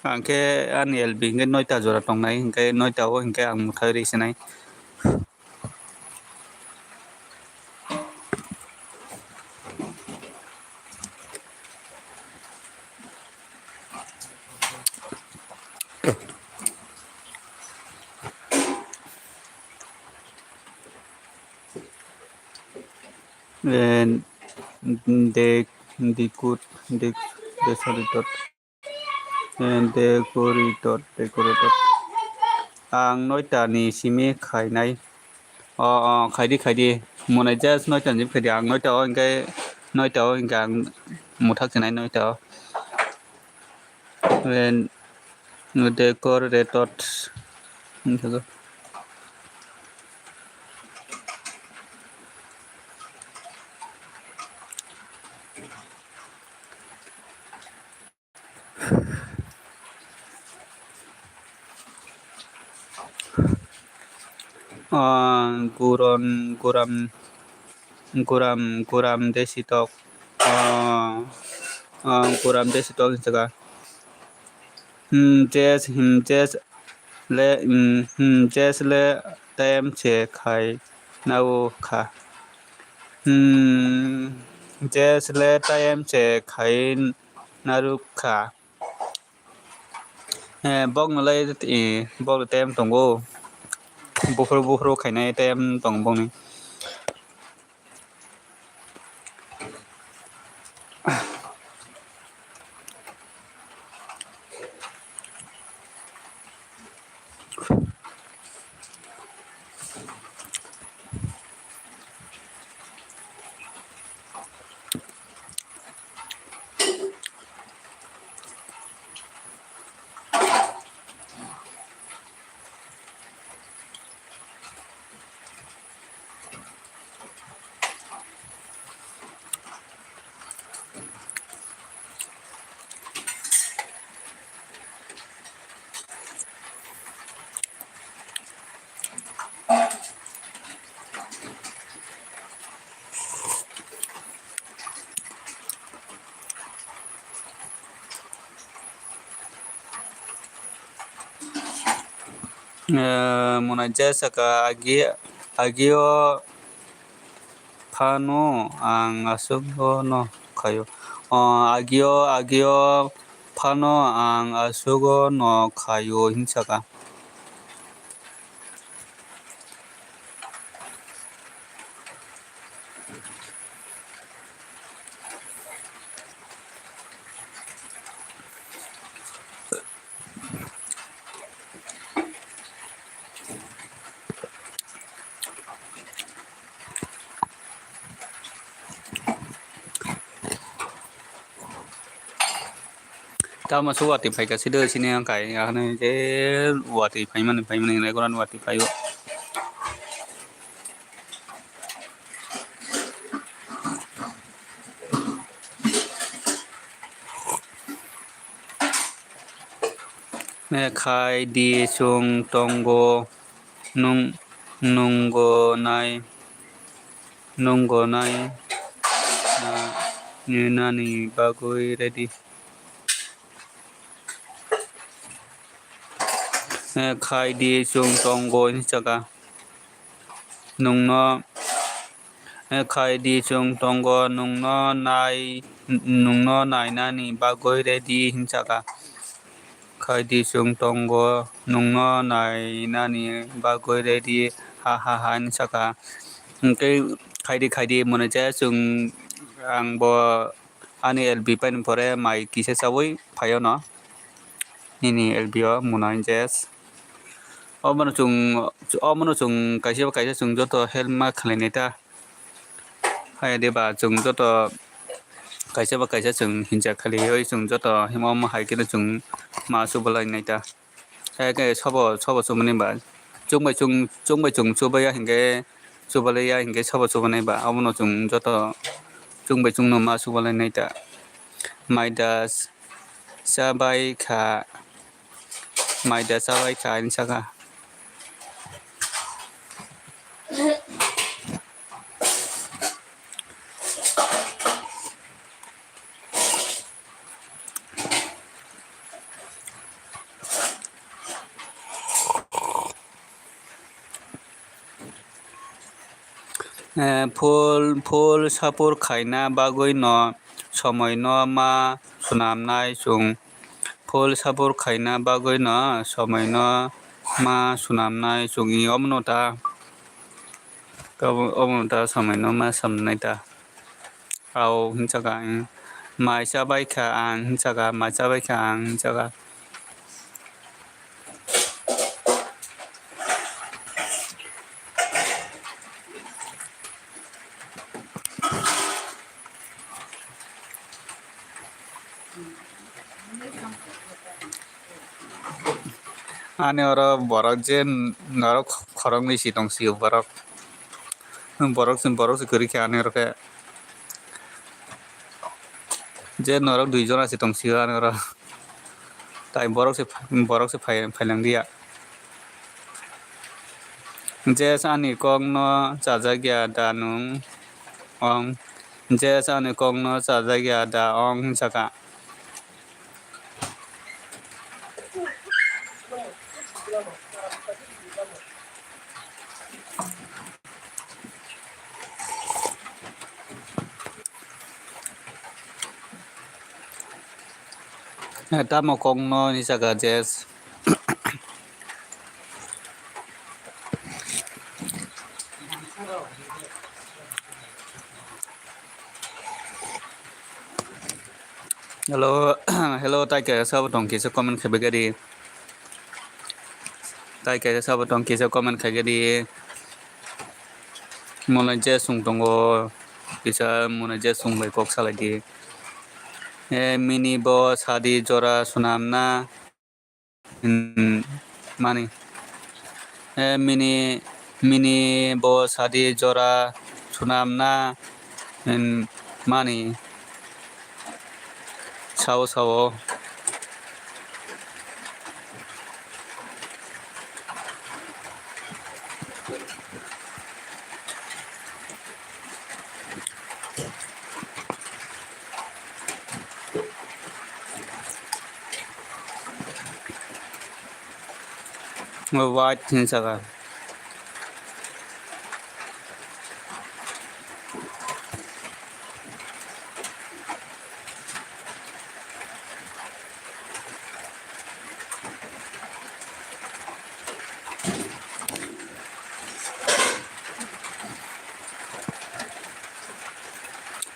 Ang khe ani L B hinkhe noita jora tongnai, hinkhe noita o hinkhe ang mwthai rwi sinai. And de, dikut, dik, de, sorry, dot. And decorator, decorator. Ang noita ni simi khainai. O, o, khaidi, khaidi. Mwnai just noita ni khaidi. Ang noita o hinkhe, noita o hinkhe ang mwthak sinai noita o. And decorator. Ah, guron, guram, guram, guram desi tok. Ah, ah, guram desi tok hinwi saka. Hmm, jes, hmm, jes, le, hmm, hmm, jes le time se khai nao kha. Hmm, jes le time se khai narwk kha. Eh, bokno le, eh, bokno time tongo. Buphuru buphuru khainai time tongo bokni. Eh, mwnai je saka agi, agio phano ang aswkno khaio. Oh, agio, agio phano ang aswkno khaio, hwnwi saka. Tamo se watwi phaikha side sini wngkha, haino je watwi phaimani phaimani regular watwi phaio. Khai di chwng tongo, nwng, nwngo nai, nwngo nai na, nani bagwi ready. Khai di chwng tongo hinwi saka. Nwngno, khai di chwng tongo, nwngno nai, nwngno nainani bagwi ready hinwi saka. Khai di chwng tongo, nwngno nainani bagwi ready ha ha ha hinwi saka. Hwnkhe khai di khai di mwnwi je chwng ang bo ani L B paini pore mai kisa chawi phaio no. Nini L B o mwnwi je. Omono chwng, omono chwng kaisa ba kaisa chwng joto help ma khlainai ta. Hai de ba chwng joto kaisa ba kaisa chwng hinja khaliwi chwng joto himo omo hai kheno chwng ma chubalainai ta. Hai khe sobo, sobo chubani ba chwng bai chwng, chwng bai chwng chubaiya hinkhe, chubalaiya hinkhe sobo chubanai ba omono chwng joto chwng bai chwngno ma chubalainai ta. Mai das chabai kha. Mai da chabai kha hinwi saka. Eh, full, full support khaina bagwi no somoi no ma swnamnai chwng. Full support khaina bagwi no somoi no ma swnamnai chwng i omono ta. Omono ta somoi no ma swnamnai ta. Au hinwi saka ang, mai chabai kha ang hinwi saka, mai chabai kha ang hinwi saka. Ani oro borok je norok khoroknwi si tong sio borok. Borok se, borok se kwrwi khe ani oro khe. Je norok dui jona se tong sio ani oro. Tai borok se, borok se phai, phailang dia. Je ani kok no chajak ya da nwng ong. Je ani kok no chajak ya da ong hinwi saka. Tamo kok no hinwi saka Jess. Hello, hello, tai kaisa sabo tong kisa comment khai bagari. Tai kaisa sabo tong kisa comment khai gari. Mwnai je sung tongo, kisa mwnai je sung bai kok salai di. E mini bo sadi jora swnam na. Hmm, mani. Eh, mini, mini bo sadi jora swnam na, hmm, mani. Sao, sao. White hinwi saka.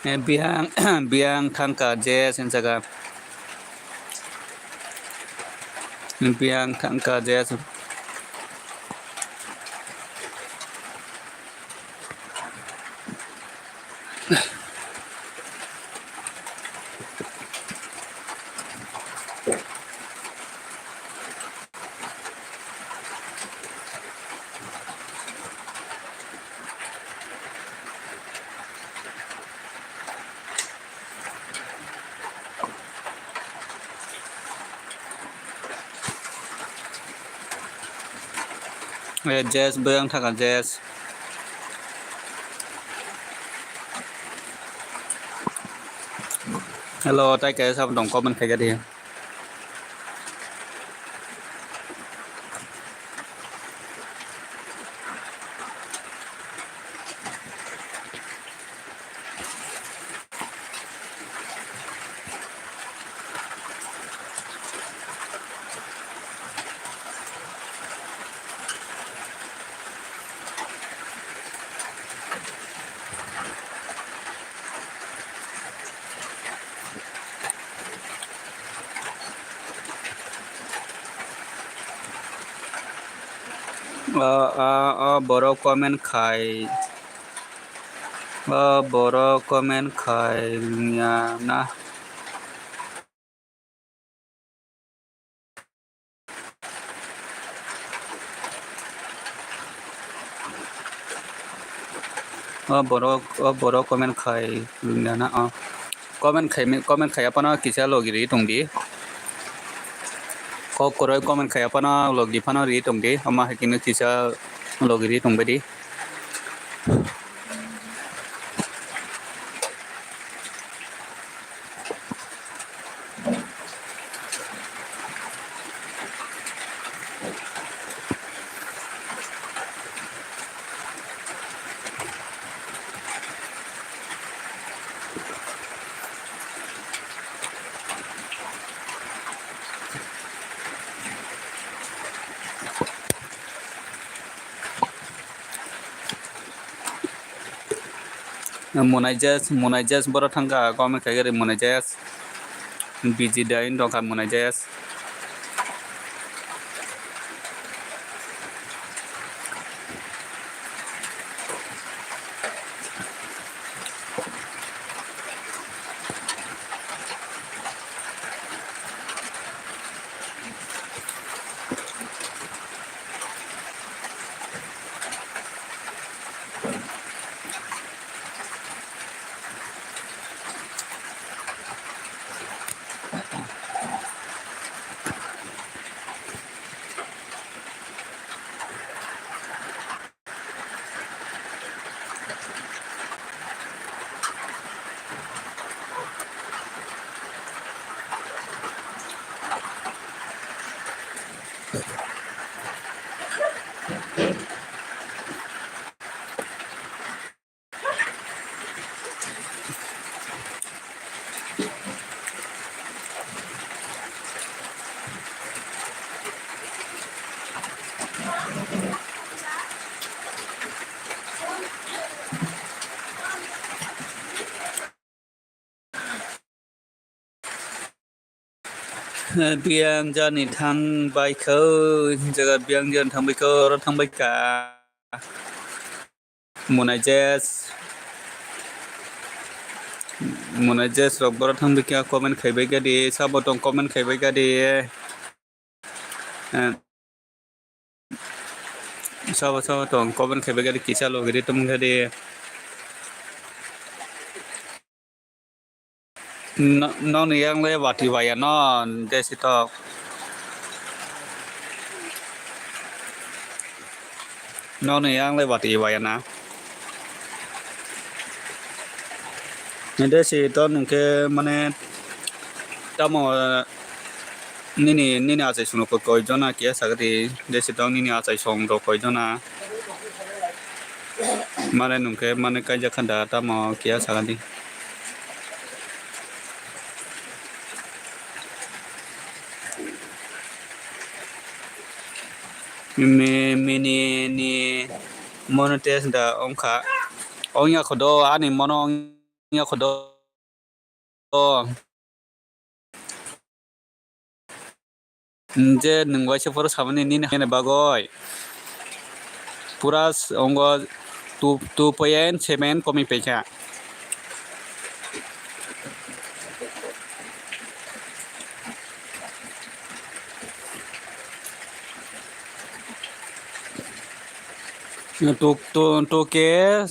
Eh, biyang, biyang thangka je sinsaga. Biyang thangka je. Eh, Jess, bwrang thaka Jess. Hello, tai kaisa sabo tong comment khaikha di. O, o, o borok comment khai, o borok comment khai ya na. O borok, o borok comment khai rwngya na, o comment khai, comment khai aphano kisa logi ri tongdi. Kok kwrwi comment khai aphano logi phano ri tongdi, omo hai khe kisa logi ri tongbaidi. Monai Jess, Monai Jess borok thangkha, comment khaikhe Monai Jess. Busy da wng tongkha Monai Jess. Biyang jani thang bai kho, jaga biyang jani thang bai kho, oro thang bai ka. Monai Jess, Monai Jess rok boro thang bai kha, comment khai bai ka di, sabo tong comment khai bai ka di. Eh, sabo, sabo tong comment khai bai ka di, kisa logi ri tong kha di. No-, nokni yang le watwi waya no, Jessitok. Nokni yang le watwi waya na. Jessitok nwng khe mane tamo nini, nini achai song rok koi jona kiya sakha di, Jessitok nini achai song rok koi jona. Mane nwng khe mane kaijak kha da tamo kiya sakha di. Mi-, mini ni mono test da wngkha. Wngya kho do, ani mono wngya kho do. Je nwng waisa phoro samani nini hwnani bagwi pura s-, ongo two, two point seven komwi paikha. Two, two, two K,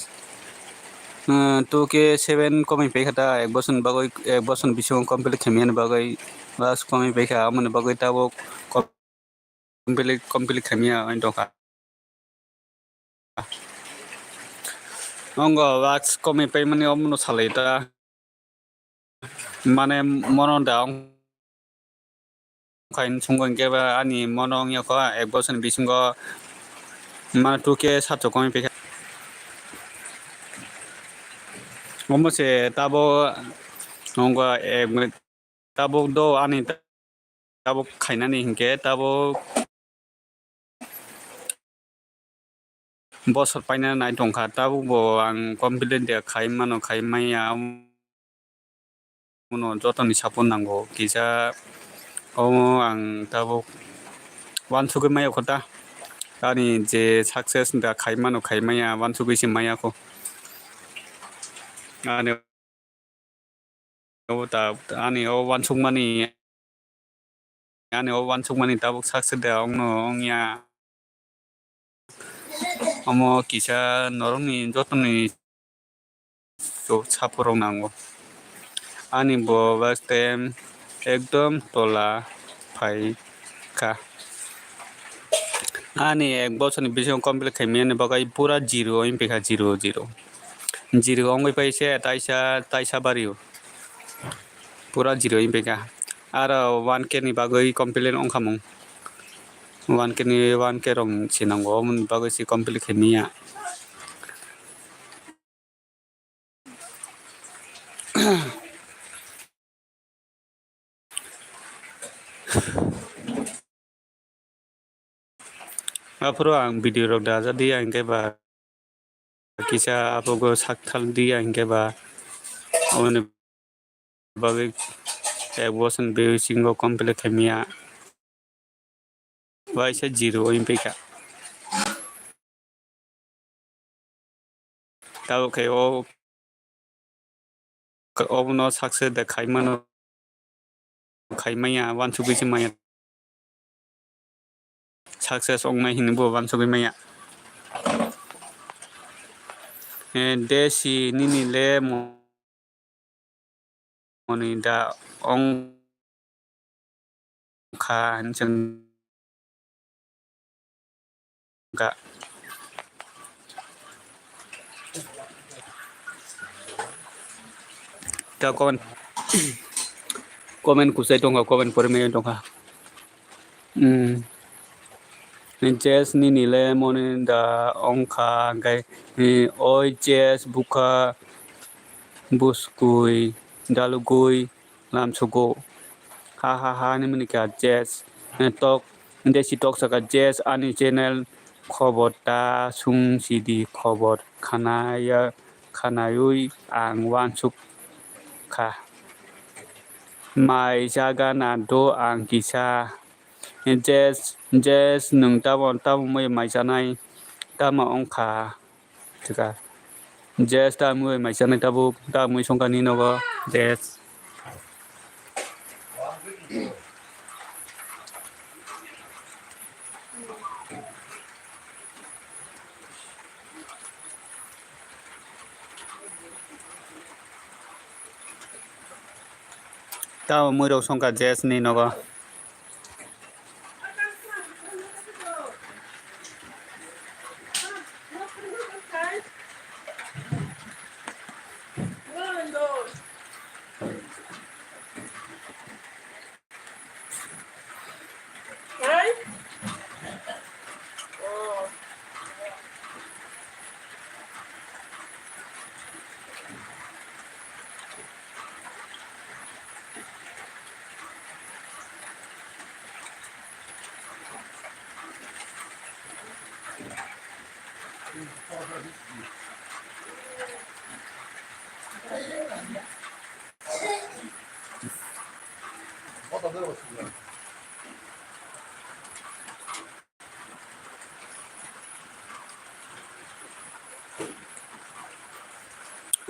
uh, two K seven komwi paikha ta, ek bosor ni bagwi, ek bosor ni bisingo complete khaimani bagwi, last komwi paikha, amoni bagwi tabuk complete, complete khaimya ani dongkha. Ongo wax komi paimani omono salai ta. Mane mono da ong khain sungo hinkhe ba ani mono wngya kho ek bosor ni bisingo mane two K satso komi paikha. Omo se tabo ongo ek minute. Tabuk do ani tabuk khainani hinkhe tabuk bosor paina nai tongkha, tabuk bo ang complete de khai mano, khai maya. Omono jotoni support nango, kisa omo ang tabuk wansugwi maya kho ta, ani je success da khai mano, khai maya, wansugwi se maya kho. Ani o ta, ani o wansukmani, ani o wansukmani tabuk success da ongno ongya. Omo kisa norokni jotoni support rok nango. Ani bo last time ekdom tola phai kha. Ani ek bosorni bisingo complete khaimani bagwi pura zero wngwi paikha, zero, zero. Zero wngwi paise taisa, taisa bario. Pura zero wngwi paikha. Aro one K ni bagwi complete wngkha mung. One K ni, one K rok se nango, omoni bagwi se complete khaimaya. Aphuru ang video rok da jadi ang khe ba kisa abogo sak thal di ang khe ba aboni bagwi ek bosor ni bisingo complete khaimaya. Waisa zero wngwi paikha. Tabuk khe o, obono success da khai mano, khai maya, wansugwi se maya. Success wngnai hinwi bo wansugwi maya. Eh, desi nini le mo-, moni da ong kha hinwi swng kha. Ta comment, comment kuchai tongkha, comment pori maya tongkha. Hmm. Jess nini le moni da ongkha, hingke, eh, oi Jess bukha buskui dalugui lamsugo. Ha, ha, ha, hinwi mani kha Jess. Eh, tok, desi tok saka Jess ani channel khobor ta sung sidi khobor khanaya, khanayui ang wansuk kha. Mai jaga na do ang kisa. Jess, Jess, nwng tamo, tamo mui mai chanai, tamo wngkha? Thika. Jess, tamo mui mai chanai tabuk, tamo mui songkha ni nogo, Jess. Tamo mui rok songkha Jess ni nogo.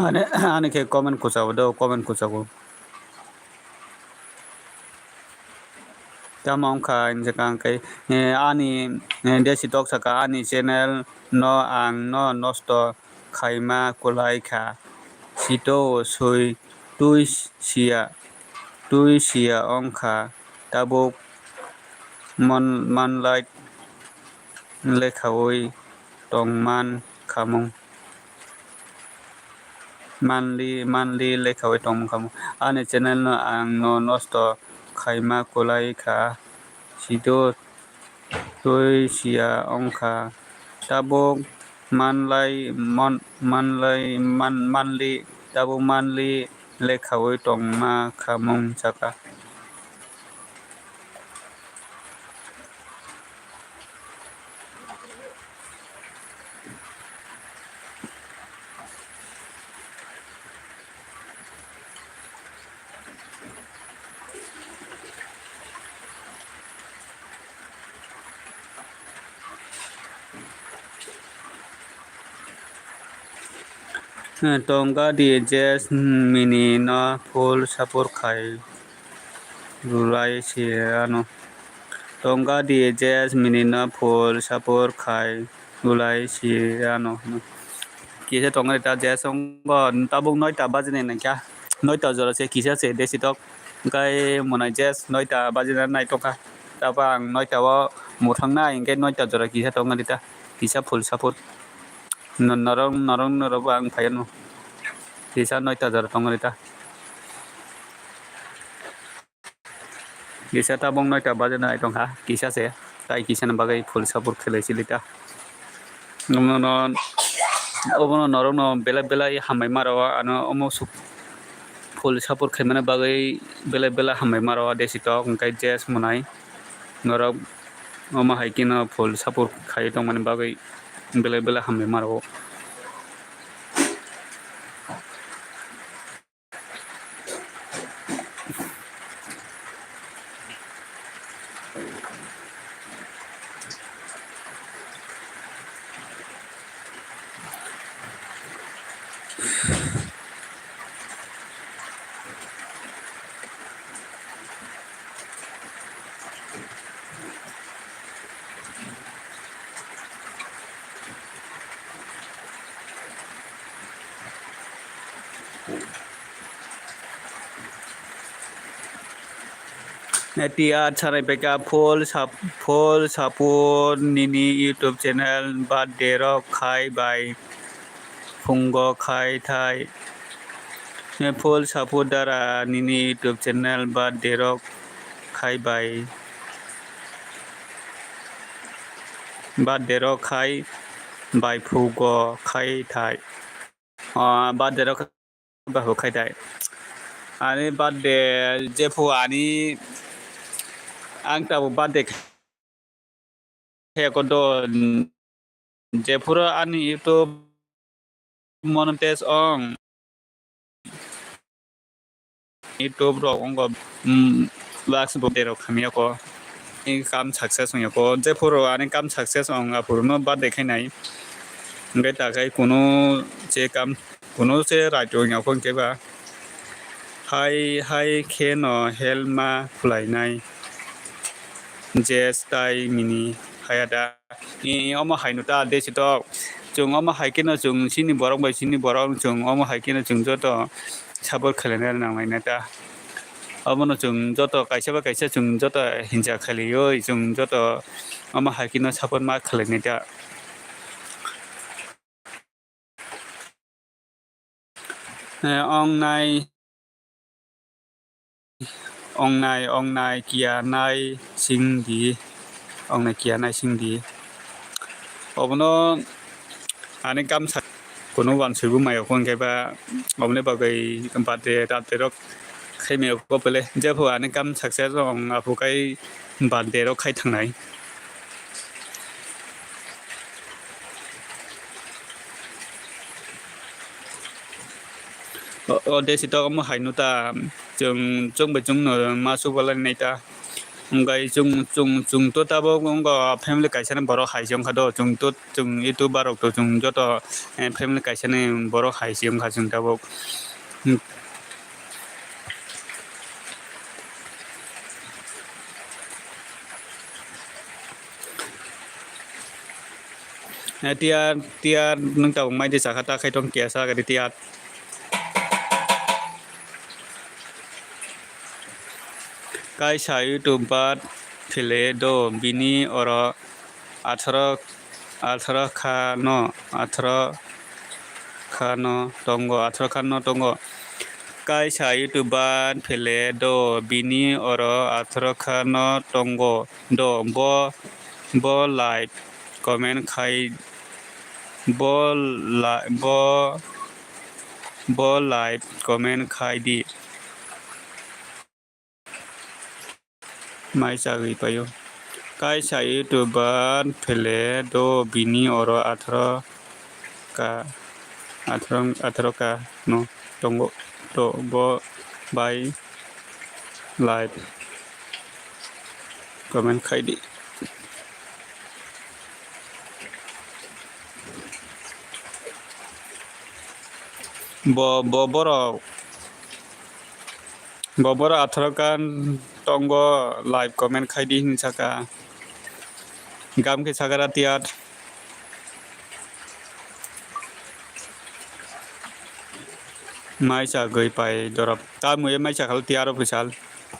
Ani, ani khe comment kuchao do, comment kuchao. Tamo wngkha, hinjak ang khe, eh, ani, eh, desi tok saka ani channel no ang no nosto khaima kwlai kha. Sito swi twi siya, twi siya wngkha tabuk mon-, manlai lekhaui tongman khamung. Manli, manli lekhawi tongmung khamung. Ani channel no ang no nosto khaima kwlai kha. Sido twi siya wngkha. Tabuk manlai, man-, manlai, man-, manli, tabuk manli lekhawi tongma khamung chakha. Tongka di Jes mini no full support khai rwlai si ano. Tongka di Jes mini no full support khai rwlai si ano. Kisa tongka di ta Jes wngkha tabuk noita bajinai nangkha. Noita jora se kisa se desitok. Hwnkhe mwnai Jes noita bajinai naitokha. Tabuk ang noita o mwthang nai hwnkhe noita jora kisa tongkha di ta. Kisa full support. No-, norok, norok, norok bo ang phai ano. Kisa noita jora tongkha di ta. Kisa tabuk noita baje nai tongkha, kisa se. Tai kisa ni bagwi full support khlai sili ta. Omono, obono norokno belai belai hambai ma rwo, ano omo suk full support khaimani bagwi belai belai hambai ma rwo, desitok hwnkhe Jes mwnai norok omo hai kheno full support khai tongmani bagwi belai belai hambai ma rwo. Tiya chwrai phaikha full sap-, full support nini YouTube channel birthday rok khai bai phungo khai thai. Full support dara nini YouTube channel birthday rok khai bai. Birthday rok khai bai phungo khai thai. Ah, birthday rok bahu khai thai. Ani birthday jephu ani ang tabuk birthday khe kodo jephuru ani YouTube monetize ong. YouTube rok wngkha, mm, lakhs bo tei rok hamya kho. Ni kam success wngya kho. Jephuru ani kam success wng aphuru no birthday khainai. Hwnkhe takhai kunu che kam, kunu che right wngya kho hwnkhe ba. Hai, hai khe no help ma khwlainai. Jes tai mini haya da. Ni omo hai no ta desitok. Chwng omo hai kheno chwng chini borok bai chini borok chwng omo hai kheno chwng joto support khlaina nangnai na ta. Omono chwng joto kaisa bai kaisa chwng joto hinsa khlaiwi chwng joto omo hai kheno support ma khlainai ta. Eh, ong nai, ong nai, ong nai, kiya nai sing di, ong nai kiya nai sing di. Obono ani kam sa kunu wansui bo mayo kho hwnkhe ba oboni bagwi birthday tate rok khai mayo kho pele. Jepho ani kam success ong aphu kai birthday rok khai thangnai. O, o desitok omo hai no ta, chwng, chwng bai chwng no ma chubalai nai ta. Hwnkhe chwng, chwng, chwng to tabuk wngkha family kaisa ni borok hai se wngkha do, chwng to, chwng YouTuber rok to chwng joto, eh, family kaisa ni borok hai se wngkha chwng tabuk. Eh, tiyar, tiyar, nwng tabuk mai de chakha ta khai tong kiya sa gari tiyar. Kaisa YouTube bad phile do bini oro atharo atharo kha no, atharo kha no tongo, atharo kha no tongo. Kaisa YouTuber phele do, bini oro atharo kha no tongo do, bo, bo like, comment khai, bo la-, bo, bo like, comment khai di. Mai chagwi paio. Kaisa YouTuber phele do, bini oro atharo ka, atharo, atharo ka no tongo, to bo bai like, comment khai di. Bo, bo borok, bo borok atharo ka tongo, like, comment khai di hinwi saka. Gam khe sakara tiyar. Mai chagwi pai dorop. Ta mui mai chakhal tiyar official.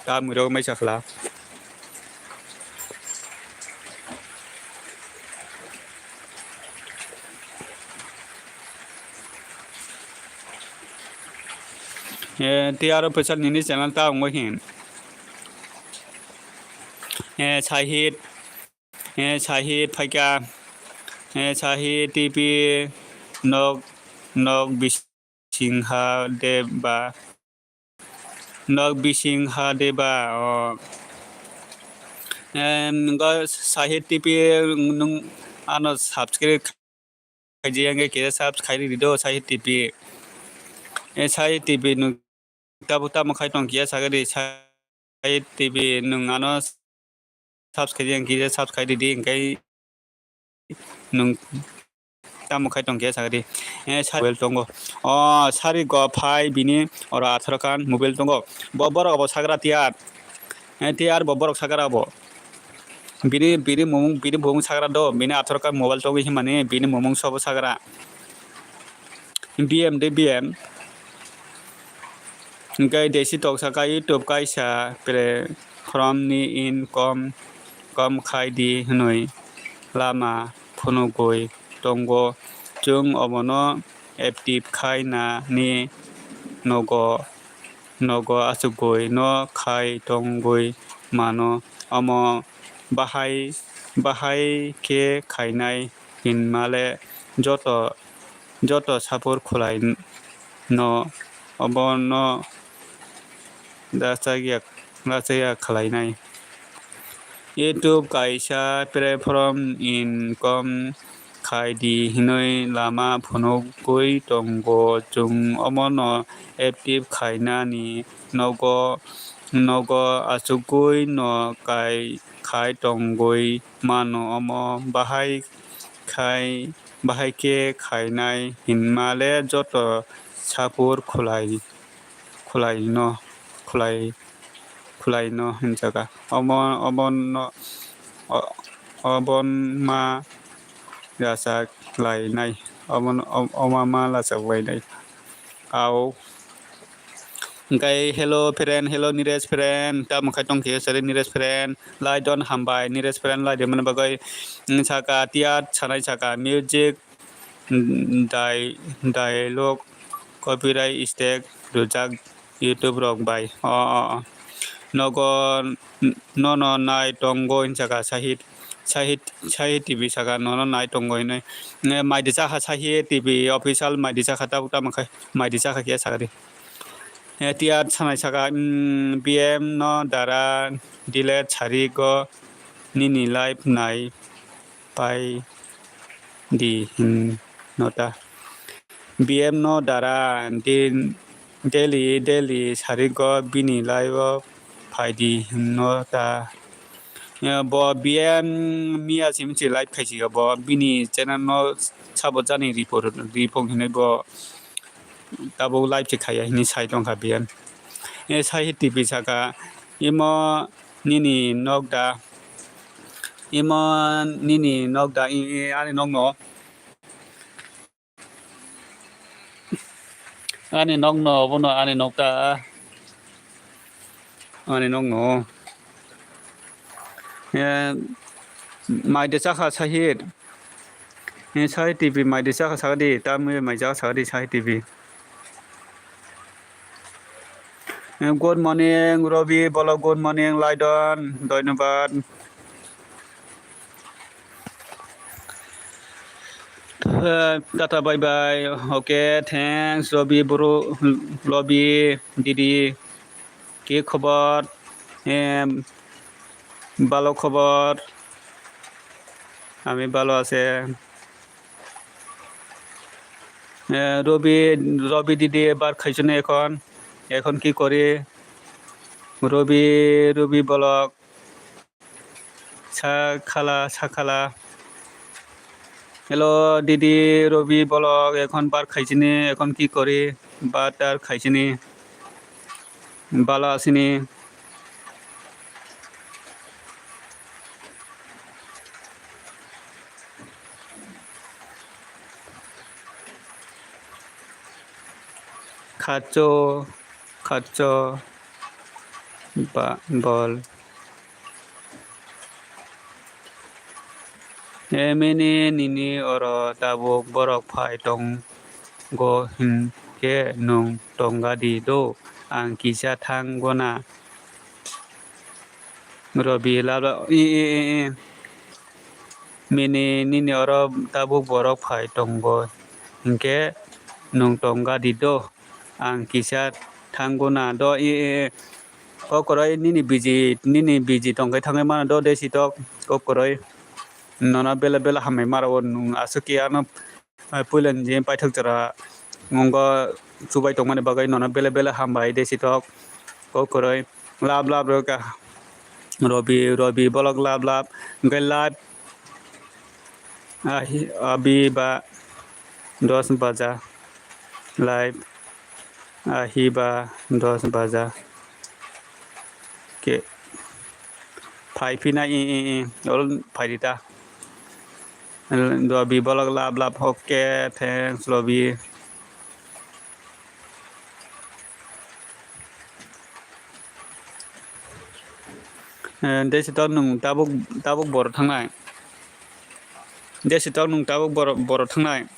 Ta mui rok mai chakhla. Eh, tiyar official nini channel ta wngo hin. Eh, Sahid, eh, Sahid phaikha, eh, Sahid T P nok, nok bising ha de ba, nok bising ha de ba, o. Em, go Sahid T P nung ano subscribe khaijak, hwnkhe kisa subscribe ridi do, Sahid T P. Eh, Sahid T P nung tabuk tamo khai tong kiya sagadi, Sahid T P nung ano subscribe yang kisa subscribe ridi, hwnkhe nung tamo khai tong kiya sagadi. Eh, sa-, mobile tongo. O, sari go phai bini oro atharo kan mobile tongo. Bo borok bo sagra tiyar. Eh, tiyar bo borok sagra bo. Bini, bini mung, bini bung sagra do, bini atharo kan mobile tongo himani, bini mung sobo sagra. B M de B M. Hwnkhe desi tok saka YouTube kaisa platform ni income kom khai di hwnwi lama phunugwi tongo. Chwng omono active khai nani nogo, nogo achugwi no khai tongwi mano. Omo bahai, bahai khe khainai hinmale joto, joto saphur khulai no obono rachakya, rachakya khlainai. YouTube kaisa platform income khai di hinwi lama phunugwi tongo. Chwng omono active khainani nogo, nogo achugwi no kai, khai tongwi mano. Omo bahai khai, bahai khe khainai hinmale joto saphur khulai, khulai no, khulai, khulai no hinjaka. Omo, omo no, o-, obon ma rachak lainai. Obon, o-, oma ma rachak lainai. Au. Hwnkhe hello friend, hello Niresh friend, tamo khai tong khe sari Niresh friend, lai don hambai Niresh friend lai de mani bagwi, mm, saka tiyat sanai saka music, mm, dai-, dialogue, copyright strike rwjak YouTube rok bai. O, o, o. Nogo, nono nai tongo hinjaka Sahid, Sahid, Sahid T V saka nono nai tongo hinwi. Nge mai di chakha Sahid T V official mai di chakha tabuk tamo khai mai di chakha khe sakadi. Eh, tiyar sanai saka, mm, B M no dara delete sari go nini live nai pai di hinno ta. B M no dara din daily, daily sari go bini live o phai di hinno ta. Eh, bo B M miya simi se live khaisi bo bini channel no sabo jani report, report hinwi bo tabuk live se khaiya hinwi sai tongkha B M. Eh, sai T V saka imo nini nok da, imo nini nok da, i, i, ani nok no. Ani nok no, obono ani nok ta. Ani nok no. Eh, mai de chakha Sahid. Eh, Sai T V mai di chakha sakdi, tamni mai chakha sakdi Sai T V. Eh, good morning, Robi, bolo good morning, Laidon, dhonyobad. Eh, tata, bye bye. Okay, thanks, Robi, bro, Robi, didi. Ki khobor? Em, bhalo khobor. Ami bhalo ache. Eh, Robi, Robi didi bar khaichuni ekhon. Ekhon ki kori? Robi, Robi vlog. Sakhala, sakhala. Hello, didi, Robi vlog. Ekhon bar khaichuni, ekhon ki kori? Bar tar khaichuni. Bhalo achini. Khacho, khacho, ba, bol. Emini nini oro tabuk borok phai tongo hinkhe nwng tongga di do, ang kisa thang gona. Robi laba, i, i, i, i. Mini nini oro tabuk borok phai tongo hinkhe nwng tongga di do, ang kisa thang gona do, i, i, i. Kokroi nini biji, nini biji tongkhai thangwi mano do, desitok kokroi. Nono bela bela hambai maro nwng aswk khe ano, eh, puilani je paithak jora wngkha chubai tongmani bagwi nono bela bela hambai desitok kokroi. Lab lab rwkha Robi, Robi vlog lab lab. Hwnkhe live ahi, abi ba dos baja live. Ahi ba dos baja. Ke phai phina i, i, i, ol phai di ta. Robi vlog lab lab, okay, thanks, Robi. Eh, desitok nwng tabuk, tabuk boro thangnai. Desitok nwng tabuk boro, boro thangnai.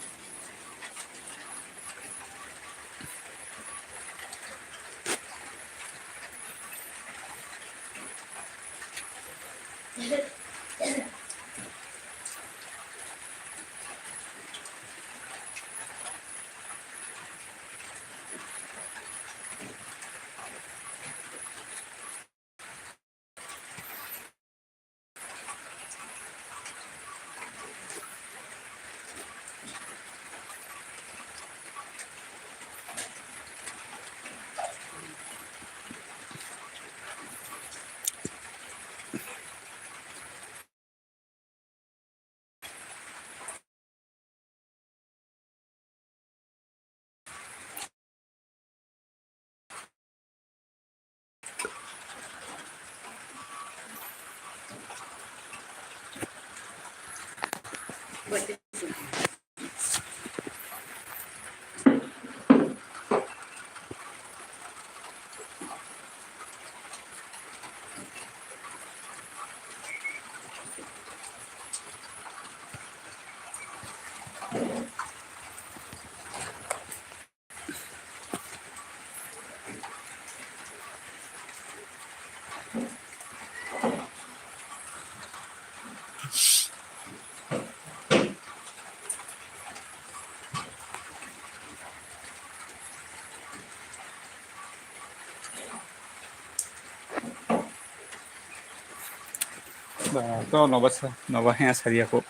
Ba, to noba sa, noba hea sariya ko.